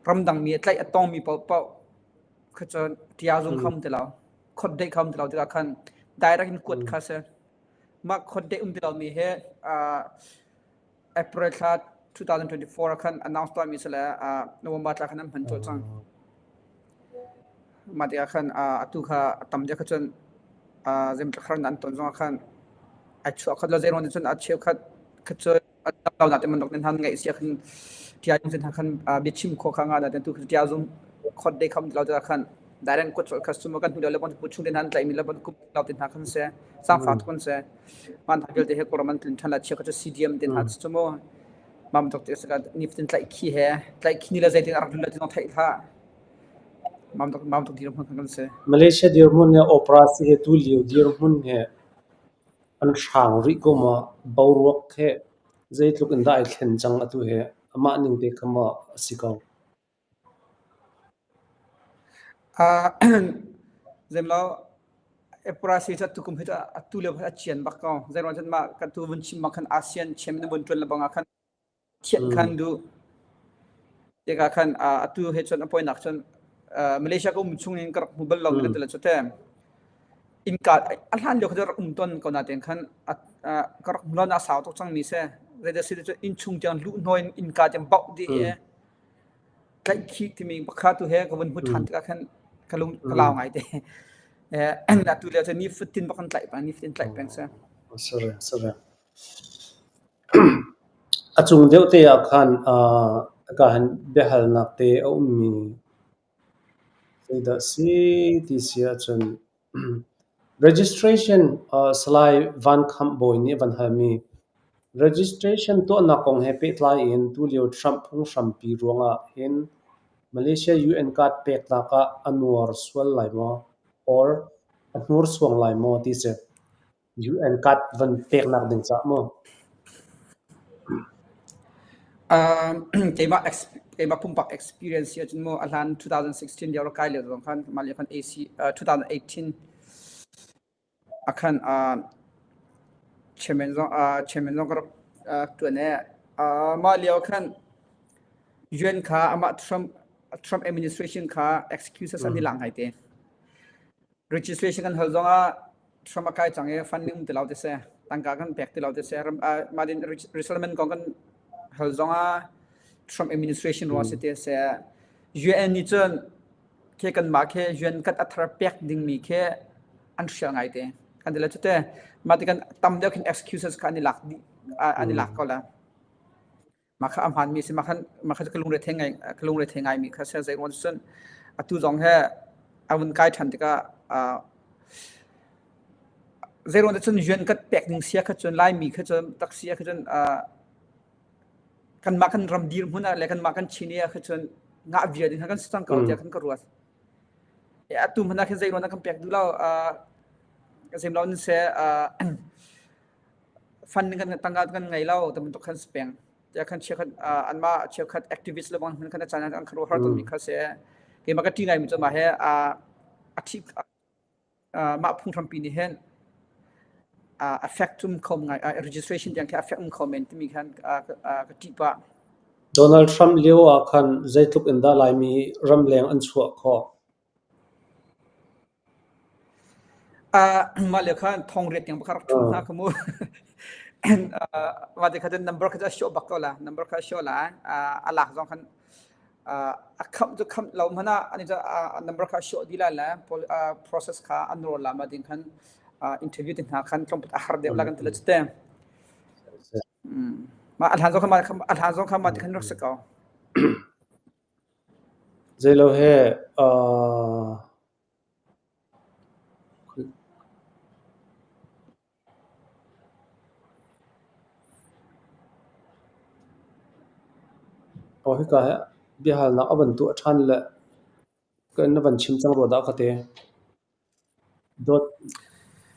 ramdang mi a tlaih a tongmi paohpaoh kha cu ṭial zung kha um ti lo, khawt deih kha um ti lo tikah khan direct in kuat kha si. Mah khawt deih um ti lo mi he, ah, April thla two thousand twenty-four ah khan announce tuahmi si le, ah, November thla khan an hman colh cang. Mah tikah khan, ah, atu kha a tam deuh kha cun, ah, Zem tlakharnak an ton zongah khan aa chuah khat lo, zeiruang ti cun a cheukhat kha cun a tam lo na te man dok nen han ngai sia khan tia jong sin han khan, ah, biachim kho kha nga na te tu tia jong khot dei kham lo te khan direct ko chol customer kan hu lo le bon pu chung den han tlai mi lo bon kup lo te han khan se sang fa kon se man ha gel te he ko man tin than la chia ka chu C D M te han chu mo mam tok te sa ka niftin tlai khi he tlai khi ni la zai te ar la te no thai la mam tok mam tok di ro han khan se Malaysia dir mun ne opera si he tu liu dir mun he an sang ri ko ma bau ruak he zai tluk in dai thlen chang atu he ama ning te kama si ko. Ah, zem lo epura si cha tu kum hita atu le a chian bak ko zai ron chan ma ka tu vun chim ma khan ASEAN chem ne bun tun la bang a khan thian khan du te ka khan, ah, atu he chon a poi nak chon, ah, Malaysia ko um chung in ka rak mu bal lo kan te la chote in ka a hlan lo ka rak um ton ko na teng khan, ah, ah, ka rak mu lo na sao tok chang mi se zai da si de chon in chung tiang lu hno in in ka tiang bau di he tlai khi ti mi pakha tu he ka vun hu than te ka khan ka lung ka lau ngai te. Eh, an atu le chon ni futin bak kan tlai pang ni futin tlai pang se. Sorry, sorry. A chung deuh te ah khan, ah, ka han biahal nak te a um mi. Te da si ti si a chun registration, ah, Salai Van Kham Boi ni van hal mi. Registration to na kong he pe tlai in tu liu Trump phung hram pi ruang a hin Malaysia U N card pek lak a a nuar sual lai mo or a hnur suang lai mo ti se. U N card van pek nak ding cha mo. Um, keima ex-, keima pumpak experience ya chun mo a hlan two thousand sixteen dia ro kai le zong khan ma le khan A C, uh, two thousand eighteen a khan, uh, chairman zong, uh, chairman zong ka rak, uh, tu ne, uh, ma le khan U N kha ama Trump, Trump administration kha excuses ani lang hai te. Registration kan hal zong a Trump a kai chang e funding um te lo te se tangka kan pek te lo te se ram, ah, ma din re-, resettlement kong kan hal zong a Trump administration ruang se te se U N ni chun ke kan ma ke U N card a thar pek ding mi ke an hria ngai te kan de la chute ma te kan tam deuh khin excuses ka ani lak di, ah, ani lak ko la. Ma kha a hman mi si ma khan ma kha ka lungre thei ngai, ka lungre thei ngai mi kha se zai ron sun a tu zong he a vun kai than te ka, ah, zai ron te chun U N card pek ding sia kha chun lai mi kha chun tak sia kha chun, ah, kan ma kan ram dir hmun a le kan ma kan chini a kha chun nga via ding kha kan sang kau tia kan ka ruat. E a tu hmana kha zai ron a kan pek du lo, ah, zem lo ni se, ah, funding kan tangka kan ngai lo ta mun tok khan speng. Tia khan chia khat, ah, anma chia khat activist le bang khan a chan an khan ro har ton mi kha se. Keima ka ti ngai mi chama he, ah, a thi, ah, ma phung hrampi ni hen, ah, a fek tum khom ngai, ah, registration tiang kha a fek um khom en ti mi khan, ah, ka, ah, ka ti pa. Donald Trump lio a khan zai tluk in da lai mi ram leng an chuak kho. Ah, ma le khan thong riat tiang pakhat rak thum hna ka mu. Ah, ma te kha ten number kha a show bak ko la, number kha a show la, ah, a lak zong khan, ah, a kham chu kham lo hmana, ani chu, ah, number kha a show di la la, pol-, ah, process kha an roll la ma ding khan, ah, interview te hna khan tlawm a har deuh la kan ti la chute. Mm. Ma a hlan zong kha ma, a hlan zong kha ma te khan rak sa ko. Zai lo he, ah, aw, hika he biahalnak a van tuah ṭhan le kan na van chim cang ruah dah ka te. Dot.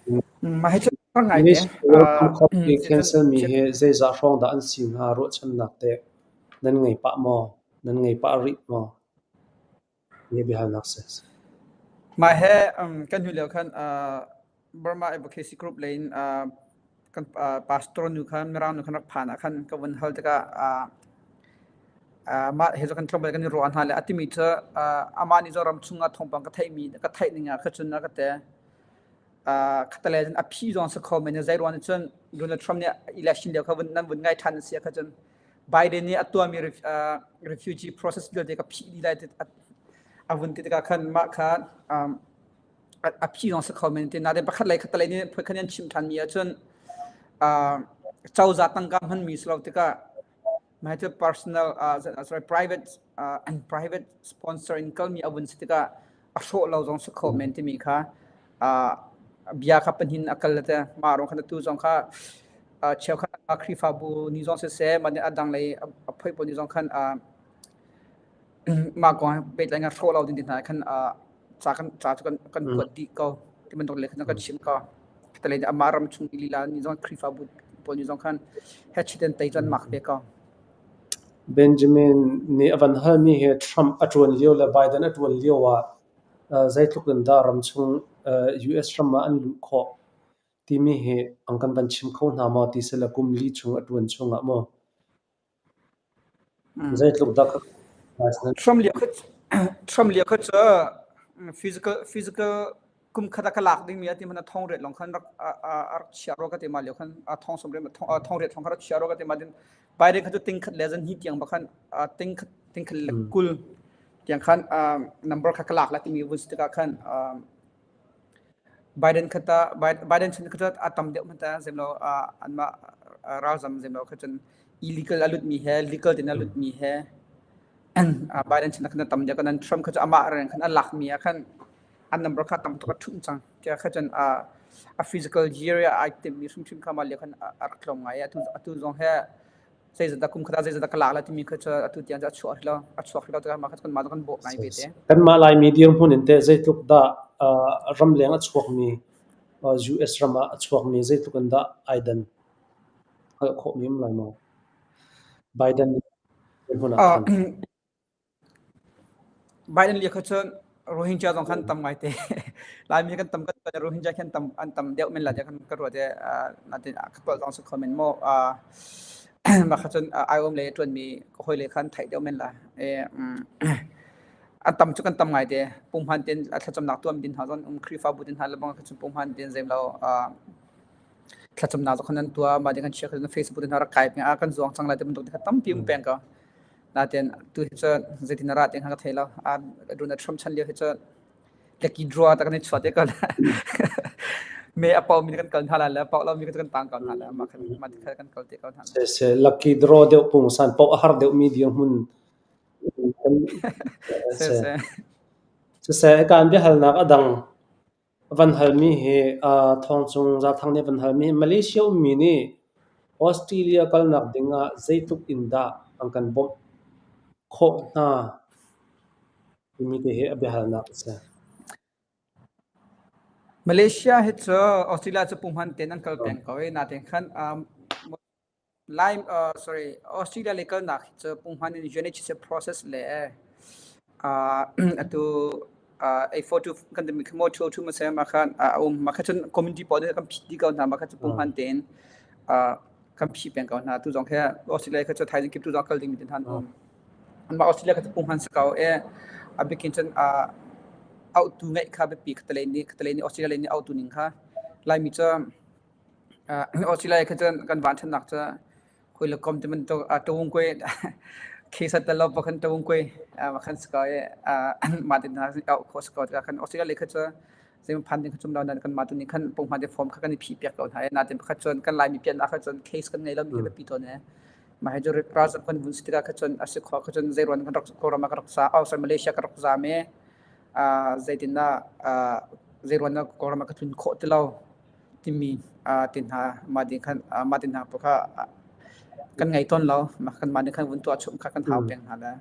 Mm, ma hi chu ka ngai te. Miss Welcome Cup hi cancel mi hi zeizah hrawng dah an si hnga ruahchannak te nan ngei pah maw? Nan ngei pah rih maw? Nge biahalnak se. Ma he, um, kan hnu lio khan, uh, Burma Advocacy Group lei in, uh, kan, uh, pastor nu khan, Mirang nu khan rak phan ah khan ka vun hal tikah, uh, uh, ma he cu kan tlawm kan i ruah hna le a timi cu, uh, amah nih cu ram chungah thawngpang ka theih mi, ka theih ning ah ka cun a ka te. Ah, khatale cun a phih zong a si kho men, zei ruang cun Donald Trump nih election lio kha vun, nan vun ngai ṭhan a si a kha cun Biden nih a tuahmi ref-, ah, refugee process vialte ka phih dih lai ti a, a vun ti tikah khan mah kha, um, a, a phih zong a si kho men ti. Nain pakhat lei khatale nih phun khan an chim ṭhan mi ahcun, ah, cozah tangka hman mi si lo tikah, mah hi cu personal, ah, sorry, private, ah, private sponsor in kal mi a vun si tikah a hrawh lo zong si kho men timi kha, ah, bia kha pahnih a kal le te, mah ruang khan atu zong kha, ah, cheukhat a Khrihfabu ni zong siseh, mah nih a dang lei a, a phoih pawl ni zong khan, ah, mah kong pehtlai ngan hrawh lo ding ti hna khan, ah, ca kan, ca cu kan, kan kuat dih ko. Ti bantuk le khan kan chim ko. Kata lei amah ram chung i lila ni zong Khrihfabu pawl ni zong khan he chiten tei cun mak ve ko. Benjamin nih a van halmi hi Trump a ṭuan lio le Biden a ṭuan lio ah, ah, zeitluk in dah ram chung, ah, U S ram ah an luh khawh timi hi an kan van chim kho hna maw ti si le kum li chung a ṭuan chungah maw? Zeitluk dah kha Trump lio kha, Trump lio kha cu, mm, physical, physical kum khat a ka lak ding mi a ti hmanh a thong riat lawng khan rak, a, a, a rak chia rua ka ti mah lio khan a thong sawm riat, a thong, a thong riat lawng khan rak chia rua ka ti mah din Biden kha cu ting khat le zan hnih tiang ba khan, a, ting khat, ting khat le kul tiang khan, a, number kha ka lak la timi vun si tikah khan, a, Biden kha ta, Bi-, Biden chan kha ta a tam deuh hmanh ta zem lo, ah, anmah, ah, ralzam zem lo kha cun illegal a lutmi he, legal tein a lutmi he, ah, Biden chan kha na tam deuh, kan Trump kha cu amah reng khan a lakmi ah khan a number kha tam tuk a ṭhumh cang. Tia kha cun, ah, a physical year a ai timhmi hrimhrim kha mah lio khan a, a rak tlawm ngai. Atu, atu zong he zeizat dah kum khat ah zeizat dah ka lak lai timi kha cu atu tiang cu a chuak rih lo, a chuak rih lo tikah mah kha cu kanmah cu kan bawh ngai ve te. Kanmah Laimi dirhmun in te zeitluk dah, ah, ramleng a chuakmi, ah, U S ram ah a chuakmi zeitluk in dah aidan kal khawhmi um lai maw? Biden dirhmun ah khan. Biden lio kha cun Rohingya zong khan tam ngai te. Laimi kan tam, kan Rohingya khan tam, an tam deuh men lai tiah kan ka ruat te, ah, natin, ah, ka palh zong si kho men maw, ah, mah kha cun, ah, aiawm le ṭuanmi ka hawile khan theih deuh men lai. Eh, mm, an tam cu kan tam ngai te. Pumhman tein a thlacamnak tuahmi din hna zong, um, Khrihfabu din hna le bang kha cun pumhman tein zem lo, ah, thlacamnak zong khan an tuah, mah din khan chia kha Facebook din hna rak kai peng, ah, kan zuang cang lai te bantuk din kha tampi um peng ko. Natin, tu hi cu zeitin a rah te kha ka thei lo. Ah, Donald Trump chan lio hi cu lucky draw ta kan i chuah te ko la. Me a paoh mi kan kal hna lai le, a paoh lo mi kan tang ko hna lai, mah khan, mah khan kan kal te ko hna lai. Se, se, lucky draw deuh pungsan, paoh a har deuh mi dirhmun. Se, se. Se, se, kan biahalnak a dang. A van halmi hi, aa, thawngcung Za Thang nih a van halmi hi Malaysia ummi nih Australia kalnak dingah zeitluk in dah an kan bawmh khawh hna timi te hi a biahalnak a si. Malaysia hi cu Australia cu pumhman tein an kal peng ko i, natein khan, aa, Lai, uh, sorry, Australia lei kalnak hi cu pumhman in U N H C R process le, uh, atu, uh, A four two kan timi kha maw, two oh two mah se, mah khan, uh, a um, mah kha cun community pawl nih kan phih dih ko hna, mah kha cu pumhman tein, uh, kan phih peng ko hna. Tu zong kha Australia kha cu thaizing kip tu zong kal ding mi te hna an um. Anmah Australia kha cu pumhman si ko e, a bikin cun, uh, autu ngeih kha biapi kha talei nih, kha talei nih Australia lei nih autu ning kha Laimi cu, Ah, Australia kha cun kan van ṭhannak cu khui le kom ti bantuk, ah, ṭawngkoi, khi sa tal lo pakhan ṭawngkoi, ah, pakhan si ko i, ah, mah tin hna au khawh si ko tikah khan Australia lei kha cu zeimawh phan ding kha cum lo nain kanmah tu nih khan pumhman te form kha kan i phih piak ko hna i, natin pakhat cun kan Laimi piannak kha cun case kan ngei lo mi kha biapi tawn i, mah hi cu ralzam kan vun si tikah kha cun a si khawh kha cun zeiruang kan rak, Kawlram ah kan rak za, oh, sorry, Malaysia kan rak za me, ah, zeitindah, ah, zeiruang ah Kawlram ah ka tlun khawh ti lo timi, aa, ti hna, mah ding khan, aa, mah ding hna paoh kha, aa, kan ngei tawn lo, mah khan mah ding khan vun tuah chomh kha kan hau peng hna le.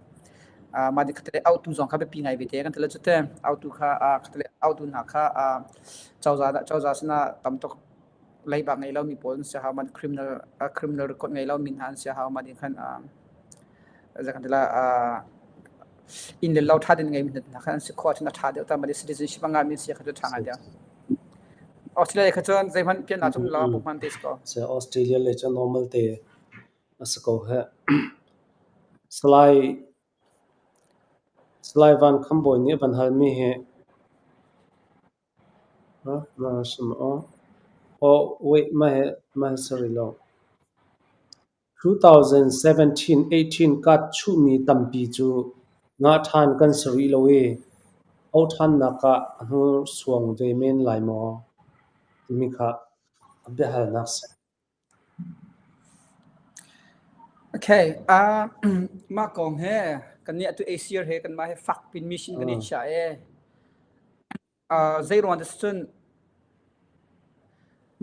Aa, mah ding kha tele autu zong kha biapi ngai ve te, kan tele cu te autu kha, aa, kha tele autu hna kha, aa, cozah, cozah sinah tam tuk leibak ngei lo mi pawl an si hau, mah criminal, aa, criminal record ngei lo mi hna an si hau, mah ding khan, aa, Zakhan tila, ah, inn le lo ṭha tein ngei mi hna khan an si khawh, cun a ṭha deuh ta, mah citizenship a ngah mi si kha cu ṭha ngai deuh. Australia kha cun zeihmanh piannak cun lo, pumhman te si ko. Se Australia le cun normal te a si ko he. Salai, Salai Van Kham Bawi nih a van halmi he. Ha, ma sim o. O, wait, ma he, ma he, sorry lo. Two thousand seventeen eighteen kat chuhmi tampi cu ngah ṭhan kan si rih lo i, auh ṭhannak ah a hnu suang ve men lai maw timi kha a biahalnak si. Okay, ah, mah kong he, kan nih atu A C R he, kanmah he fakpin mission kan nih chia e. Ah, zei ruang dah cun,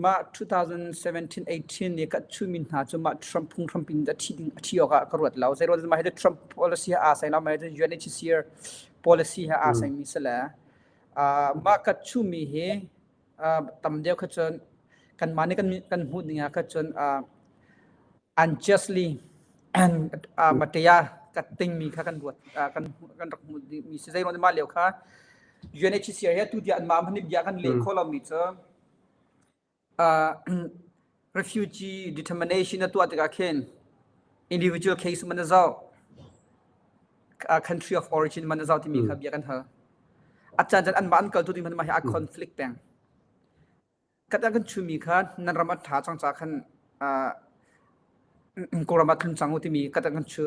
mah two thousand seventeen eighteen ni ka chumi hna cu mah Trump phunghrampin a thi ding, a thi awkah ka ruat lo. Zei ruang dah mah he Trump policy he aa sai lo, mah he U N H C R policy he aa sai mi si le. Ah, mah ka chumi hi, ah, tam deuh kha cun kanmah nih kan, kan hmuh ning ah kha cun, ah, unjustly and, ah, matia ka tingmi kha kan ruat, ah, kan, kan rak hmuh dih mi si. Zei ruang dah mah lio kha U N H C R he atu tiah anmah hmanh nih bia kan leh kho lo mi cu, ah, refugee determination a tuah tikah khin individual case man a zoh, ah, country of origin man a zoh timi kha bia kan hal. A caan caan anmah an kaltu ding hmanh mah hi a conflict peng. Kata kan chumi kha nan ram a ṭha cang caah khan, ah, ko ram a tlun cang u timi kata kan chu.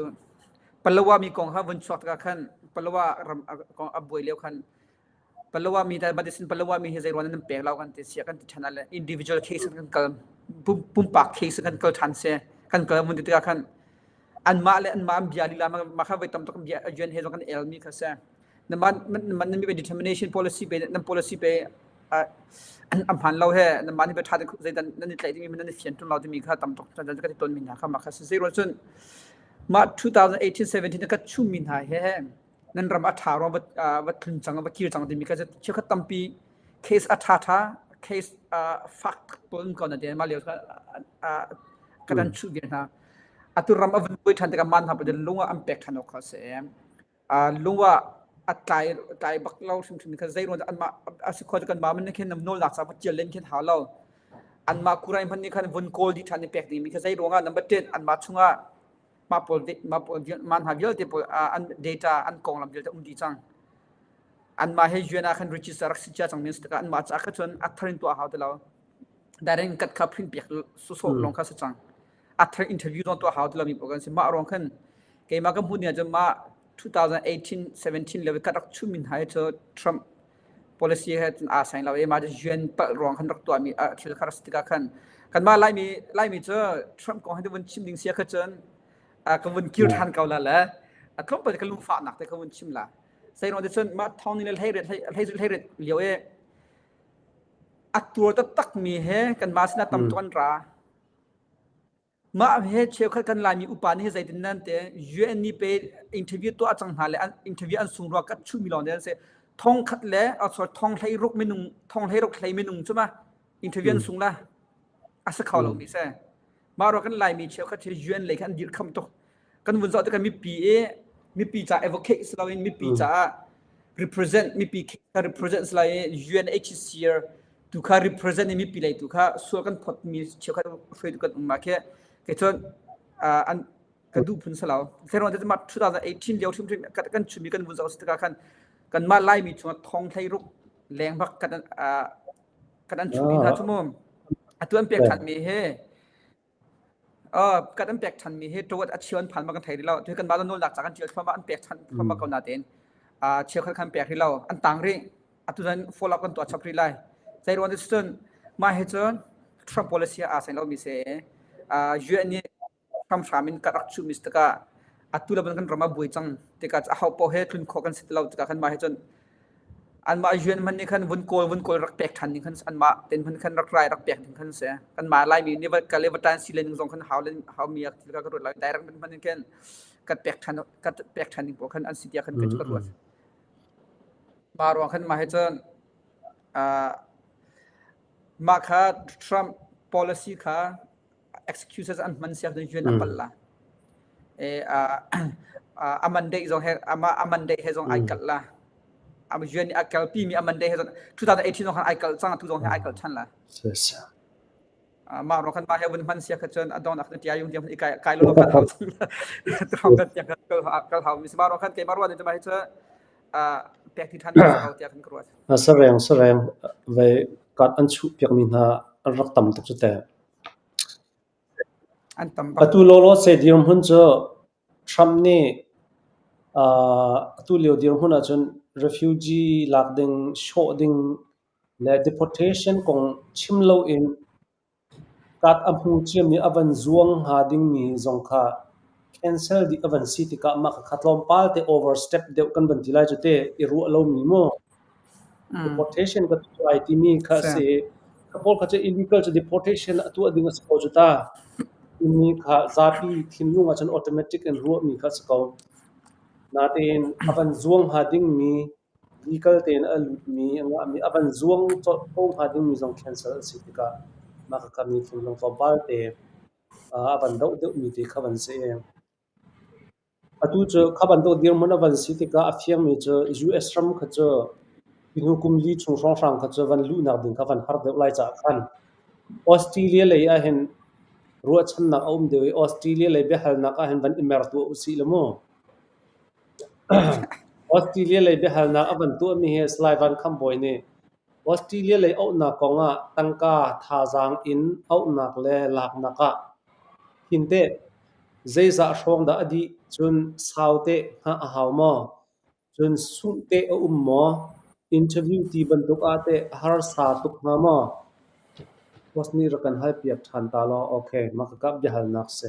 Palawa mi kong kha vun chuak tikah khan Palawa ram a, kong a buai lio khan Palawa mi ta, medicine Palawa mi hi zei ruang nan pek lo kan ti sia kan ti ṭhan le individual case kan kal, pum, pumpak case kan kal ṭhan se, kan kal mun ti tikah khan anmah le anmah an bia lila mah, mah kha voi tam tuk bia a yuan he zong kan el mi kha se. Nan mah, nan mah nan mi pe determination policy pe, nan policy pe, ah, an, an hman lo he, nan mah ni pe ṭha te zeitan nan i tlaih timi, nan i fian ṭung lo timi kha tam tuk, caan caan ka ti ton mi hna kha mah kha si. Zei ruang cun mah two thousand eighteen seventeen ka chumi hna he, he nan ram a ṭha ruang va, ah, va tlun cang, va kir cang timi kha si. Cheukhat tampi case a ṭha ṭha, case, ah, fak pawl um ko na te, mah lio kha, ah, ah, ka dan chu viar hna. Atu ram a vun buai ṭhan tikah mah hna pawl lung ah an pek ṭhan awk kha si. Ah, lung ah a tlai, tlai bak lo hrimhrim kha zei ruang dah anmah a si kho cu kanmah man khin nawlnak ca va ṭial len khin hau lo. Anmah kurai hmanh nih khan vun kawl dih ṭhan i pek ding mi kha zei ruangah number ten anmah chungah mah pawl ve-, mah pawl vial, mah hna vialte pawl, ah, an data an konglam vialte um dih cang. Anmah he U N ah khan register rak si cia cang mi an si tikah anmah caah kha cun a thar in tuah hau ti lo. Direct in kat kha print piak sawsawh lawng kha si cang. A thar interview zong tuah hau ti lo mi pawl kan si. Mah ruang khan keimah ka hmuh ning ah cun mah two thousand eighteen seventeen le kat rak chumi hna hi cu Trump policy he cun aa sai lo. Eimah cu U N palh ruang khan rak tuahmi, ah, thil kha rak si tikah khan kanmah Laimi, Laimi cu Trump kong he vun chim ding si a kha cun, ah, ka vun kir ṭhan ko la le a tlawmpal ka lungfahnak te ka vun chim la. Zei ruang te cun mah thong ni le hleiriat, hlei, hleiriat lio e a tuar taktak mi he kanmah sinah tam tuk an ra. Mah he cheukhat kan Laimi upa nih he zeitin nan te U N nih pe interview tuah cang hna le an interview an sung ruak kat chumi lawng te an si. Thong khat le, ah, sorry, thong hleiruk minung, thong hleiruk hlei minung cu mah interview an sung la a si kho lo mi si. Mah ruang kan Laimi cheukhat hi U N lei kha an dirh kham tuk. Kan vun zoh tikah mipi i mipi caah advocate si loin mipi caah represent, mipi kha represent si lai i U N H C R tu kha represent i mipi lei tu kha sual kan phawt mi cheukhat hruai tu kan um mah khe. Kei cun, ah, an ka duh phun si lo. Kei ruang te mah two thousand eighteen lio hrimhrim kan, kan chumi kan vun zoh si tikah khan kanmah Laimi chungah thong hleiruk leng bak kan, ah, kan an chumi hna cu mu. Atu an pek ṭhan mi he, ah, kan an pek ṭhan mi he ṭawt a cheu an phan mah kan thei rih lo. Atu hi kanmah nawlnak ca kan ṭial thluahmah an pek ṭhan thluahmah ko nain, ah, cheukhat khan pek rih lo. An tang rih. Atu zan follow up kan tuah chap rih lai. Zei ruang te cun mah he cun Trump policy a aa sai lo mi si. Ah, U N nih hramhram in ka rak chuh mi si tikah atu le kan ram a buai cang tikah a hau paoh he tlun khawh kan si ti lo tikah khan mah he cun anmah U N hmanh nih khan vun kawl, vun kawl rak pek ṭhan ding khan anmah ten hmanh khan rak rai rak pek ding khan si. Kanmah Laimi nih va kal i va ṭan si le ning zong khan hau le hau mi a thil ka ruat lo, direct hmanh nih khan kan pek ṭhan, kan pek ṭhan ding paoh khan an si tiah khan ka ruat. Mah ruang khan mah he cun, ah, mah kha Trump policy kha excuses an hman siak ding U N a palh la. Eh, ah, ah, a mandate zong he, amah a mandate he zong ai kalh la. A U N nih a kalpi mi a mandate he zong two thousand eighteen zong khan ai kalh cang, atu zong he ai kalh ṭhan la. Ah, mah ruang khan mah he vun hman siak kha cun a dongnak na tia yung tiang i kai, kai lo khan hau cang. Tawng kan tiang khan kal hau, kal hau mi si mah ruang khan keimah ruat nih mah he cu, ah, pek ti ṭhan mi si ko tiah khan ka ruat. A sareng, sareng, vei kat an chuh piak mi hna an rak tam tuk cu te. An tam bak. Atu lawlaw se dirhmun cu Trump nih, aa, atu lio dirhmun ahcun refugee lak ding, shawh ding le deportation kong chim loin kat a hmu ciami a van zuang hnga dingmi zong kha cancel dih a van si tikah mah kha kha tlawmpal te overstep deuh kan van ti lai cu te i ruah lomi maw? Deportation ka tuah lai timi kha si. Kha pawl kha cu illegal cu deportation a tuah ding a si ko cu ta. Timi kha zapi thinlung ah cun automatic in ruahmi kha si ko. Natein a van zuang ha dingmi, legal tein a lutmi, a ngahmi, a van zuang colh ko ha dingmi zong cancel a si tikah mah kha kha mi thinlung tlawmpal te, aa, a van doh deuhmi te kha van si. Atu cu kha van doh dirhmun a van si tikah a fiangmi cu U S ram kha cu tinu kum li chung hrawnghrang kha cu van luhnak ding kha van har deuh lai caah khan Australia lei ah hin ruahchannak a um deuh i Australia lei biahalnak ah hin van i mer tuah u sih le maw? Australia lei biahalnak a van tuahmi hi Salai Van Kham Bawi nih Australia lei auhnak kongah tangka thazaang in auhnak le laknak ah hin teh zeizah hrawng dah a dih cun sau teh hnga a hau maw? Cun sungh teh a um maw? Interview ti bantuk ah teh a harsa tuk hnga maw? Boss nih rak kan halpiak ṭhan ta law. Okay, mah ka kap biahalnak si.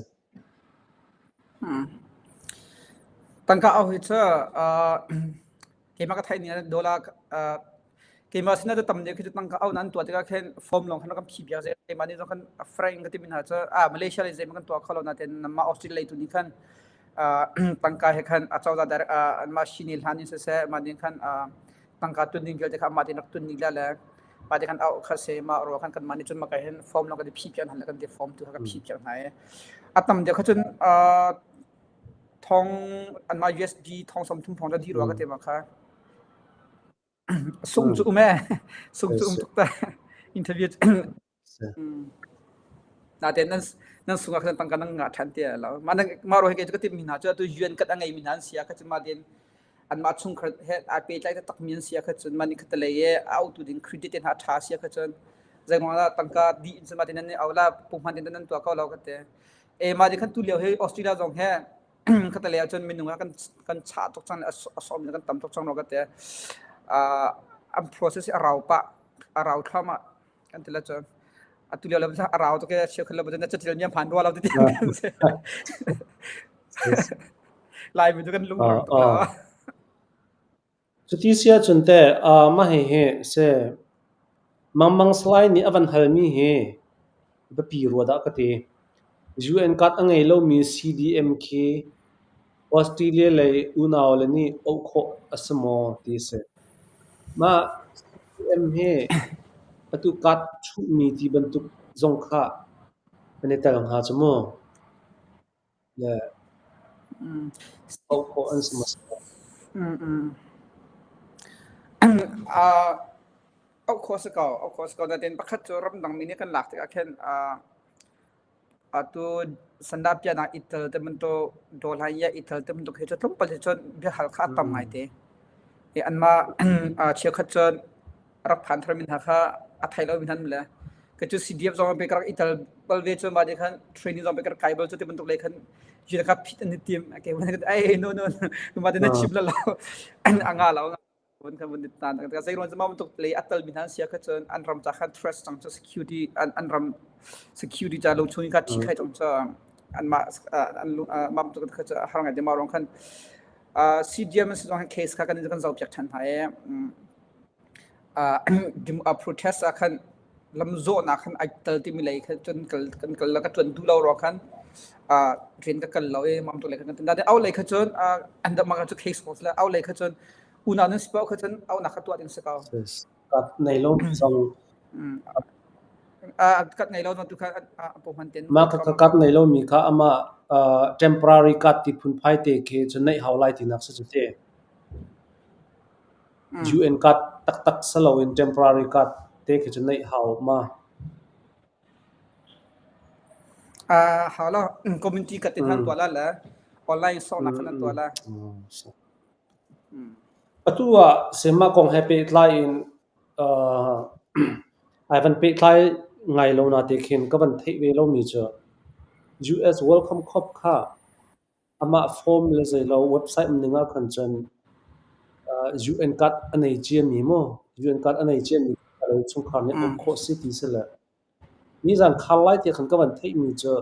Hmm. Tangka auh hi cu, aa, keimah ka theih nih dollar, aa, keimah sinah tu tam deuh khi cu tangka auh nan tuah tikah khin form lawng khan kan phihpiak zia, keimah nih zong khan a frank ka timi hna cu, aa, Malaysia lei zeihmanh kan tuah kho lo natein nanmah Australia lei tu nih khan, aa, tangka he khan a cozah direct, aa, anmah shi ni hlan in siseh, mah ding khan, aa, tangka tun ding vialte kha amah tin rak tun ning le le. Mah te khan auh kha si, mah ruang khan kanmah nih cun mah ka hin form lo kan ti phihpiak hna le kan ti form tu kha ka phihpiak hna i a tam deuh kha cun, aa, thong, anmah U S D thong sawm thum thong za dih rua ka ti mah kha. Sung cu um e. Sung cu um tuk ta. Interview. Natein nan, nan sungah khan tangka nan ngah ṭhan tiah lo. Mah nan, mah ruang hi kei cu ka timi hna cu atu U N card a ngeimi hna an si a kha cun mah tein anmah chung kha he aa pehtlai taktakmi an si a kha cun mah nih khatlei e a auhtu ding credit te hna a ṭha a si a kha cun zeihmanh tangka dih in cun mah tein nan i auh la, pumhman tein nan tuah ko lo ka ti. E, mah tein khan tu lio hi Australia zong he khatlei ah cun minung ah kan, kan chah tuk cang le a sawh, a sawhmi kan tam tuk cang lo ka ti. Aa, an process hi a rau pah, a rau thluahmah kan ti lo cun. Atu lio le a rau tuk i a sia khan lo, na catil mi a hmaan rua lo ti tiang kan si. Lai mi tu kan lung rau tuk lo. Cuti si ahcun teh, aa, mah hi hi si. Mangmang Salai nih a van halmi hi biapi rua dah ka ti. U N card a ngei lomi C D M khi Australia lei unau le nih auh khawh a si maw ti si. Mah C D M hi atu card chuhmi ti bantuk zong kha kan i tel hnga cu mu. Le auh khawh an si maw? Aa, auh khawh a si ko, auh khawh a si ko. Natein pakhat cu ramdang mi nih kan lak tikah khin, aa, atu sanda piahnak i tel te bantuk, dollar i tel te bantuk hi cu tlawmpal hi cun biahal kha a tam ngai te. I anmah, aa, cheukhat cun a rak phan thar mi hna kha a thei lo mi hna le. Kei cu C D F zong pei ka rak i tel bal ve cun mah te khan training zong pei ka rak kai bal cu ti bantuk lei khan hi kha phit an i tim. Kei van khan, "Ai, no, no, no, mah te na chim la lo." A nga lo. Van khan van i tan. Ka zei ruang cu mah bantuk lei a tel mi hna an si a kha cun an ram ca khan trust cang cu security, an, an ram security ca lo chung i kha thi khai cang cu anmah, aa, an lung, aa, mah bantuk kha cu a har ngai te mah ruang khan, aa, C D M si zong khan case kha kan in kan zoh piak ṭhan hna e. Um, aa, dim-, aa, protest ah khan lam zawhnak khan aa tel timi lei kha cun kal, kan kal, ka ṭuan duh lo ruang khan, aa, rian ka kal lo i mah bantuk lei kha kan ti. Natein auh lei kha cun, aa, an dah mah kha cu case force le auh lei kha cun unau nan si paoh kha cun auhnak kha tuah ding si ko. Card nei lo zong. Aa, card nei lo zong tu kha, aa, a pawh hman tein mah kha, kha card nei lomi kha amah, aa, temporary card ti phunphai te khi cun neih hau lai tinak si cu ti. U N card taktak si loin temporary card te khi cu neih hau ma. Aa, hau lo, community card te hna an tuah la le online sawhnak khan an tuah la. Atu ah sehmah kong he pehtlai in, aa, ai van pehtlai ngai lo nain khin ka van theih ve lomi cu U S Welcome Corps kha amah form le zei lo website ning ah khan cun, aa, U N card a nei ciami maw? U N card a nei ciami kha lo chungkhar nih um khawh si ti si le. Nizan khar lai tiah khan ka van theihmi cu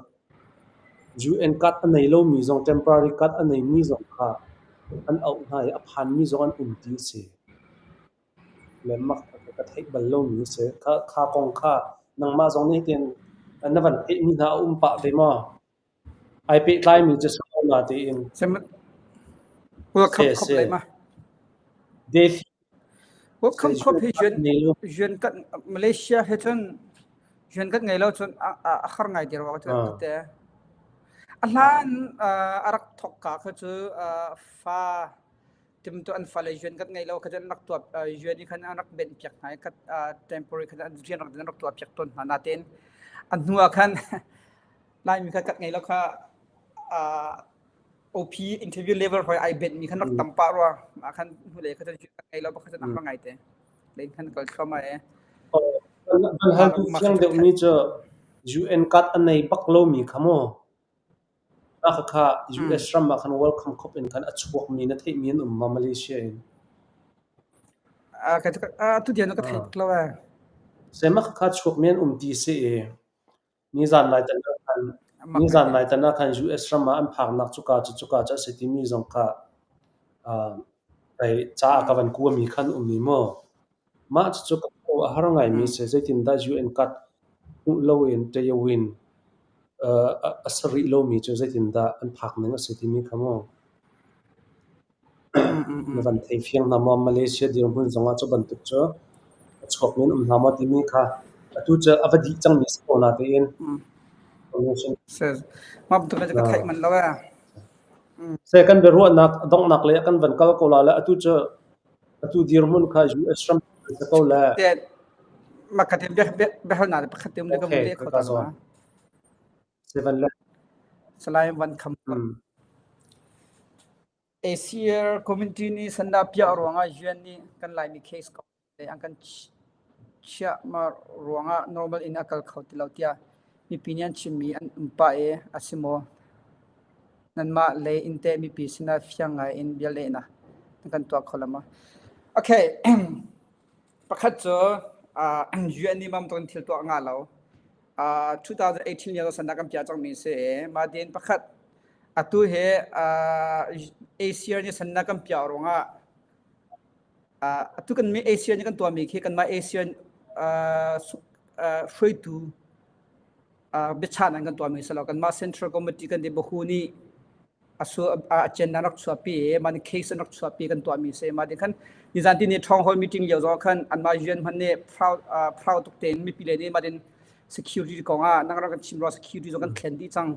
U N card a nei lo mi zong, temporary card a nei mi zong kha an auh hna i a phan mi zong an um ti si. Lemmak ka theih bal lo mi si. Kha, kha kong kha nangmah zong nih tin na van theih mi hna a um pah ve maw? Ai pehtlai mi cu si ko na tein. Sem-, welcome, se, khop se. Lai ma. Delhi. Welcome, se, khop hi U N card, U N, nei lo. U N card Malaysia hi cun U N card ngei lo cun a, a, a har ngai dir awk a, ah, te. A hlan, ah, a rak thawk ka kha cu, ah, fa tim tu an fale U N card ngei lo kha cu an rak tuah, ah, U N i khan an rak benh piak hna i kha, ah, temporary kha an rian rak, an rak tuah piak tawn hna natein a hnu ah khan Laimi kha card ngei lo kha, ah, O P interview level hoi ai benh mi khan rak, mm, tam pah rua. Mah khan hnulei kha cun U N card ngei lo pakhat cun a, mm, har ngai te. Lei khan kal thluahmah e. Oh, kan, kan hal duh fiang deuh mi cu U N card a nei bak lo mi kha maw? Mah kha kha, mm, U S ram ah khan welcome khop in khan a chuak mi na theih mi an um maw Malaysia in? Ah, ka, ah, tu dia na ka, ah, theih lo eh. Se mah kha kha chuak mi an um ti si e. Nizan lai tan ah khan, nizan lai tan ah khan U S ram ah an phaknak cuka cu, cuka cu a si timi zong kha, ah, hei, caah ka van kuami khan um mi maw? Mah cu cu ka ko a har ngai mi si, zeitindah U N card hmuh loin, teo in, ah, a, a si rih lo mi cu zeitindah an phak ning a si timi kha maw? Na van thei fiang hna maw? Malaysia dirhmun zongah cu bantuk cu a chuak men um hna maw timi kha atu cu a va dih cang mi si ko natein. Mm. Mah bantuk ka theih man lo eh. Mm. Se kan biaruahnak, a donghnak lei kan van kal ko lai le atu cu, atu dirhmun kha U S ram si ko le. Te, mah ka te bia, bia, biahalnak pakhat te um le ka, okay, mun le ka kho ta zaw. Seven le. Salai van kham. Mm. A C R community nih sanna piah ruangah U N nih kan Laimi case ko le an kan chi-, chiah ma ruangah normal in a kal kho ti lo tiah mipi nih an chimmi an um pah i a si maw? Nanmah lei in te mipi sinah fiang ngai in bialehna nan kan tuah kho lo maw? Okay. Pakhat cu, ah, U N nih mah bantuk in thil tuah a ngah lo. Ah, two thousand eighteen lio sanna kan piak cangmi si. Mah din pakhat, atu he, ah, A C R nih sanna kan piak ruangah, ah, atu kan mi A C R nih kan tuahmi khi kanmah A C R, ah, su-, ah, hruaitu, ah, biachah nan kan tuahmi si lo. Kanmah Central Committee kan ti bahu nih a su-, a, a agenda rak chuahpi, mah nih case an rak chuahpi kan tuahmi si. Mah din khan nizan ti ni town hall meeting lio zong khan anmah U N hmanh nih proud, ah, proud tuk tein mipi le nih mah din security kong ah nang rak kan chim rua, security zong kan thlen dih cang.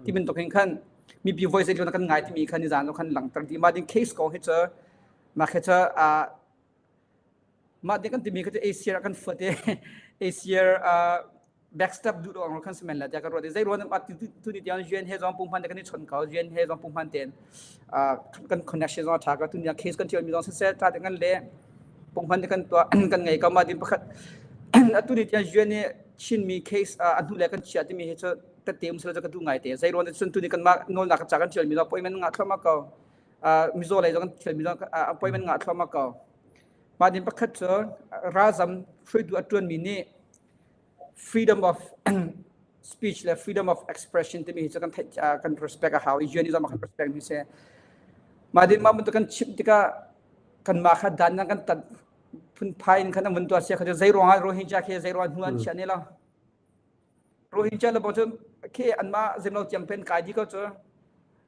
Ti bantuk in khan mipi voice lio na kan ngai timi khan nizan zong khan langter dih. Mah din case kong hi cu, mah khi cu, ah, mah din kan timi kha cu A C R kan fuat i, A C R, ah, backstep duh lo ang lo kan si men la tiah ka ruat i. Zei ruang ah tu, tu, tu ni tiang U N he zong pumhman te kan i chon ko, U N he zong pumhman tein, ah, kan connection zong a ṭha ko, tu ni tiang case kan ṭhial mi zong sese ṭha te kan le pumhman te kan tuah, kan ngei ko. Mah din pakhat, atu ni tiang U N he Chin mi case, ah, a hnu le kan chiah timi hi cu tette um si lo cu ka duh ngai te. Zei ruang ah cun tu ni kanmah nawlnak ka ca kan ṭhial mi zong appointment ngah thluahmah ko. Ah, Mizaw lei zong kan ṭhial mi zong, ah, appointment ngah thluahmah ko. Mah din pakhat cu, ah, ralzam hruaitu a ṭuanmi nih freedom of speech le freedom of expression timi hi cu kan theih, ah, kan respect a hau i, U N nih zong kan respect mi si. Mah din mah bantuk kan chimh tikah kanmah kha dan kan tat phunphai in khan an vun tuah sia kha cu, zei ruangah Rohingya khi zei ruang hnu an chiah ni lo. Rohingya le bang cu khi anmah zemlo tiang pen kai dih ko cu,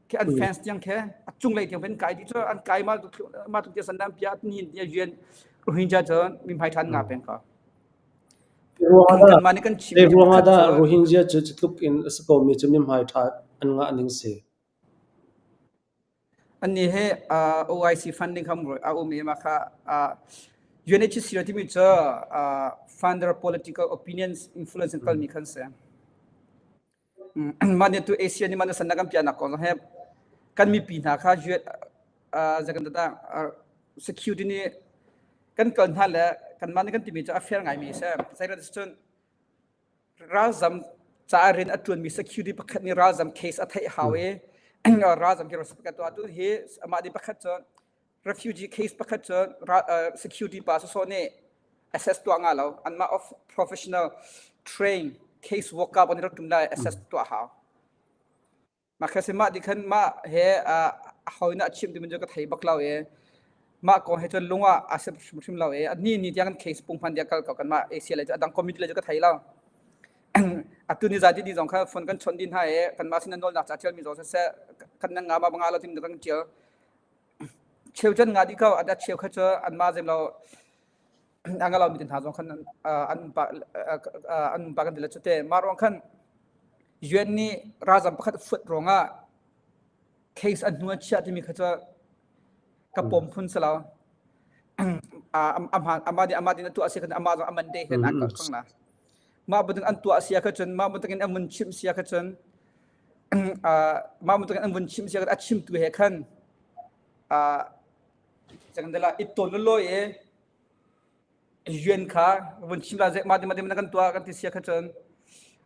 khi an fans tiang khi a cunglei tiang pen kai dih cu, an kai mah tuk, mah tuk tiang sanna an piak, nihin tiang U N Rohingya cu mi hmai ṭhan nga peng ko. Ruangah dah, kan mah nih kan chim, ruangah dah Rohingya cu cutluk in a si ko mi cu mi hmai ṭha an ngah ning si. Annih he, ah, O I C funding kha a um i mah kha, ah, U N H C R timi cu, ah, founder political opinions influence an kalmi khan si. Mm, mah nih tu A C R nih mah nih sanna kan piaknak kong zong he kan mipi hna kha U-, ah, zei kan dah, ah, security nih kan kal hna le kanmah nih kan timi cu a fair ngai mi si. Zeiruangah cun ralzam caah rian a ṭuanmi security pakhat nih ralzam case a theih hau i, ralzam case pakhat tuah tu hi, amah nih pakhat cu refugee case pakhat cu ra-, uh, security pa sawsawh nih assess tuah nga lo. Anmah of professional trained case worker pawl nih rak ṭum lai assess tuah hau. Mah kha si mah dih khan mah he, ah, a hoi na a chim ti min cu ka thei bak lo e. Mah kong he cu lung ah a sep hrim hrim lo e. A ni ni tiang kan case pung hman dia kal ko kan mah A C L le cu a dang committee le cu ka thei lo. A tu ni za ti ni zong kha phone kan chon din ha e. Kan mah sin a nolnak ca tial mi zong sese kan nang nga mah bang a lo tin kan tial. Cheu can nga dih ko, a dat cheu kha cu an mah zem lo. A nga lo mi tin ha zong khan, ah, an umpa, ah, ah, an umpa kan ti le cu te. Mah ruang khan U N nih ralzam pakhat fut ruangah case an hnu a chiah timi kha cu ka pom phun si lo. Ah, am- amah, amah din, amah din a tuah a si khan amah zong a Monday he nak kal kang la. Mah butin an tuah a si kha cun, mah butin an vun chim si kha cun, ah, mah butin an vun chim si kha a chimtu he khan, ah, cang de la, i ton lo lo e, U N kha vun chim la, zek mah din, mah din, mah din kan tuah kan ti si kha cun,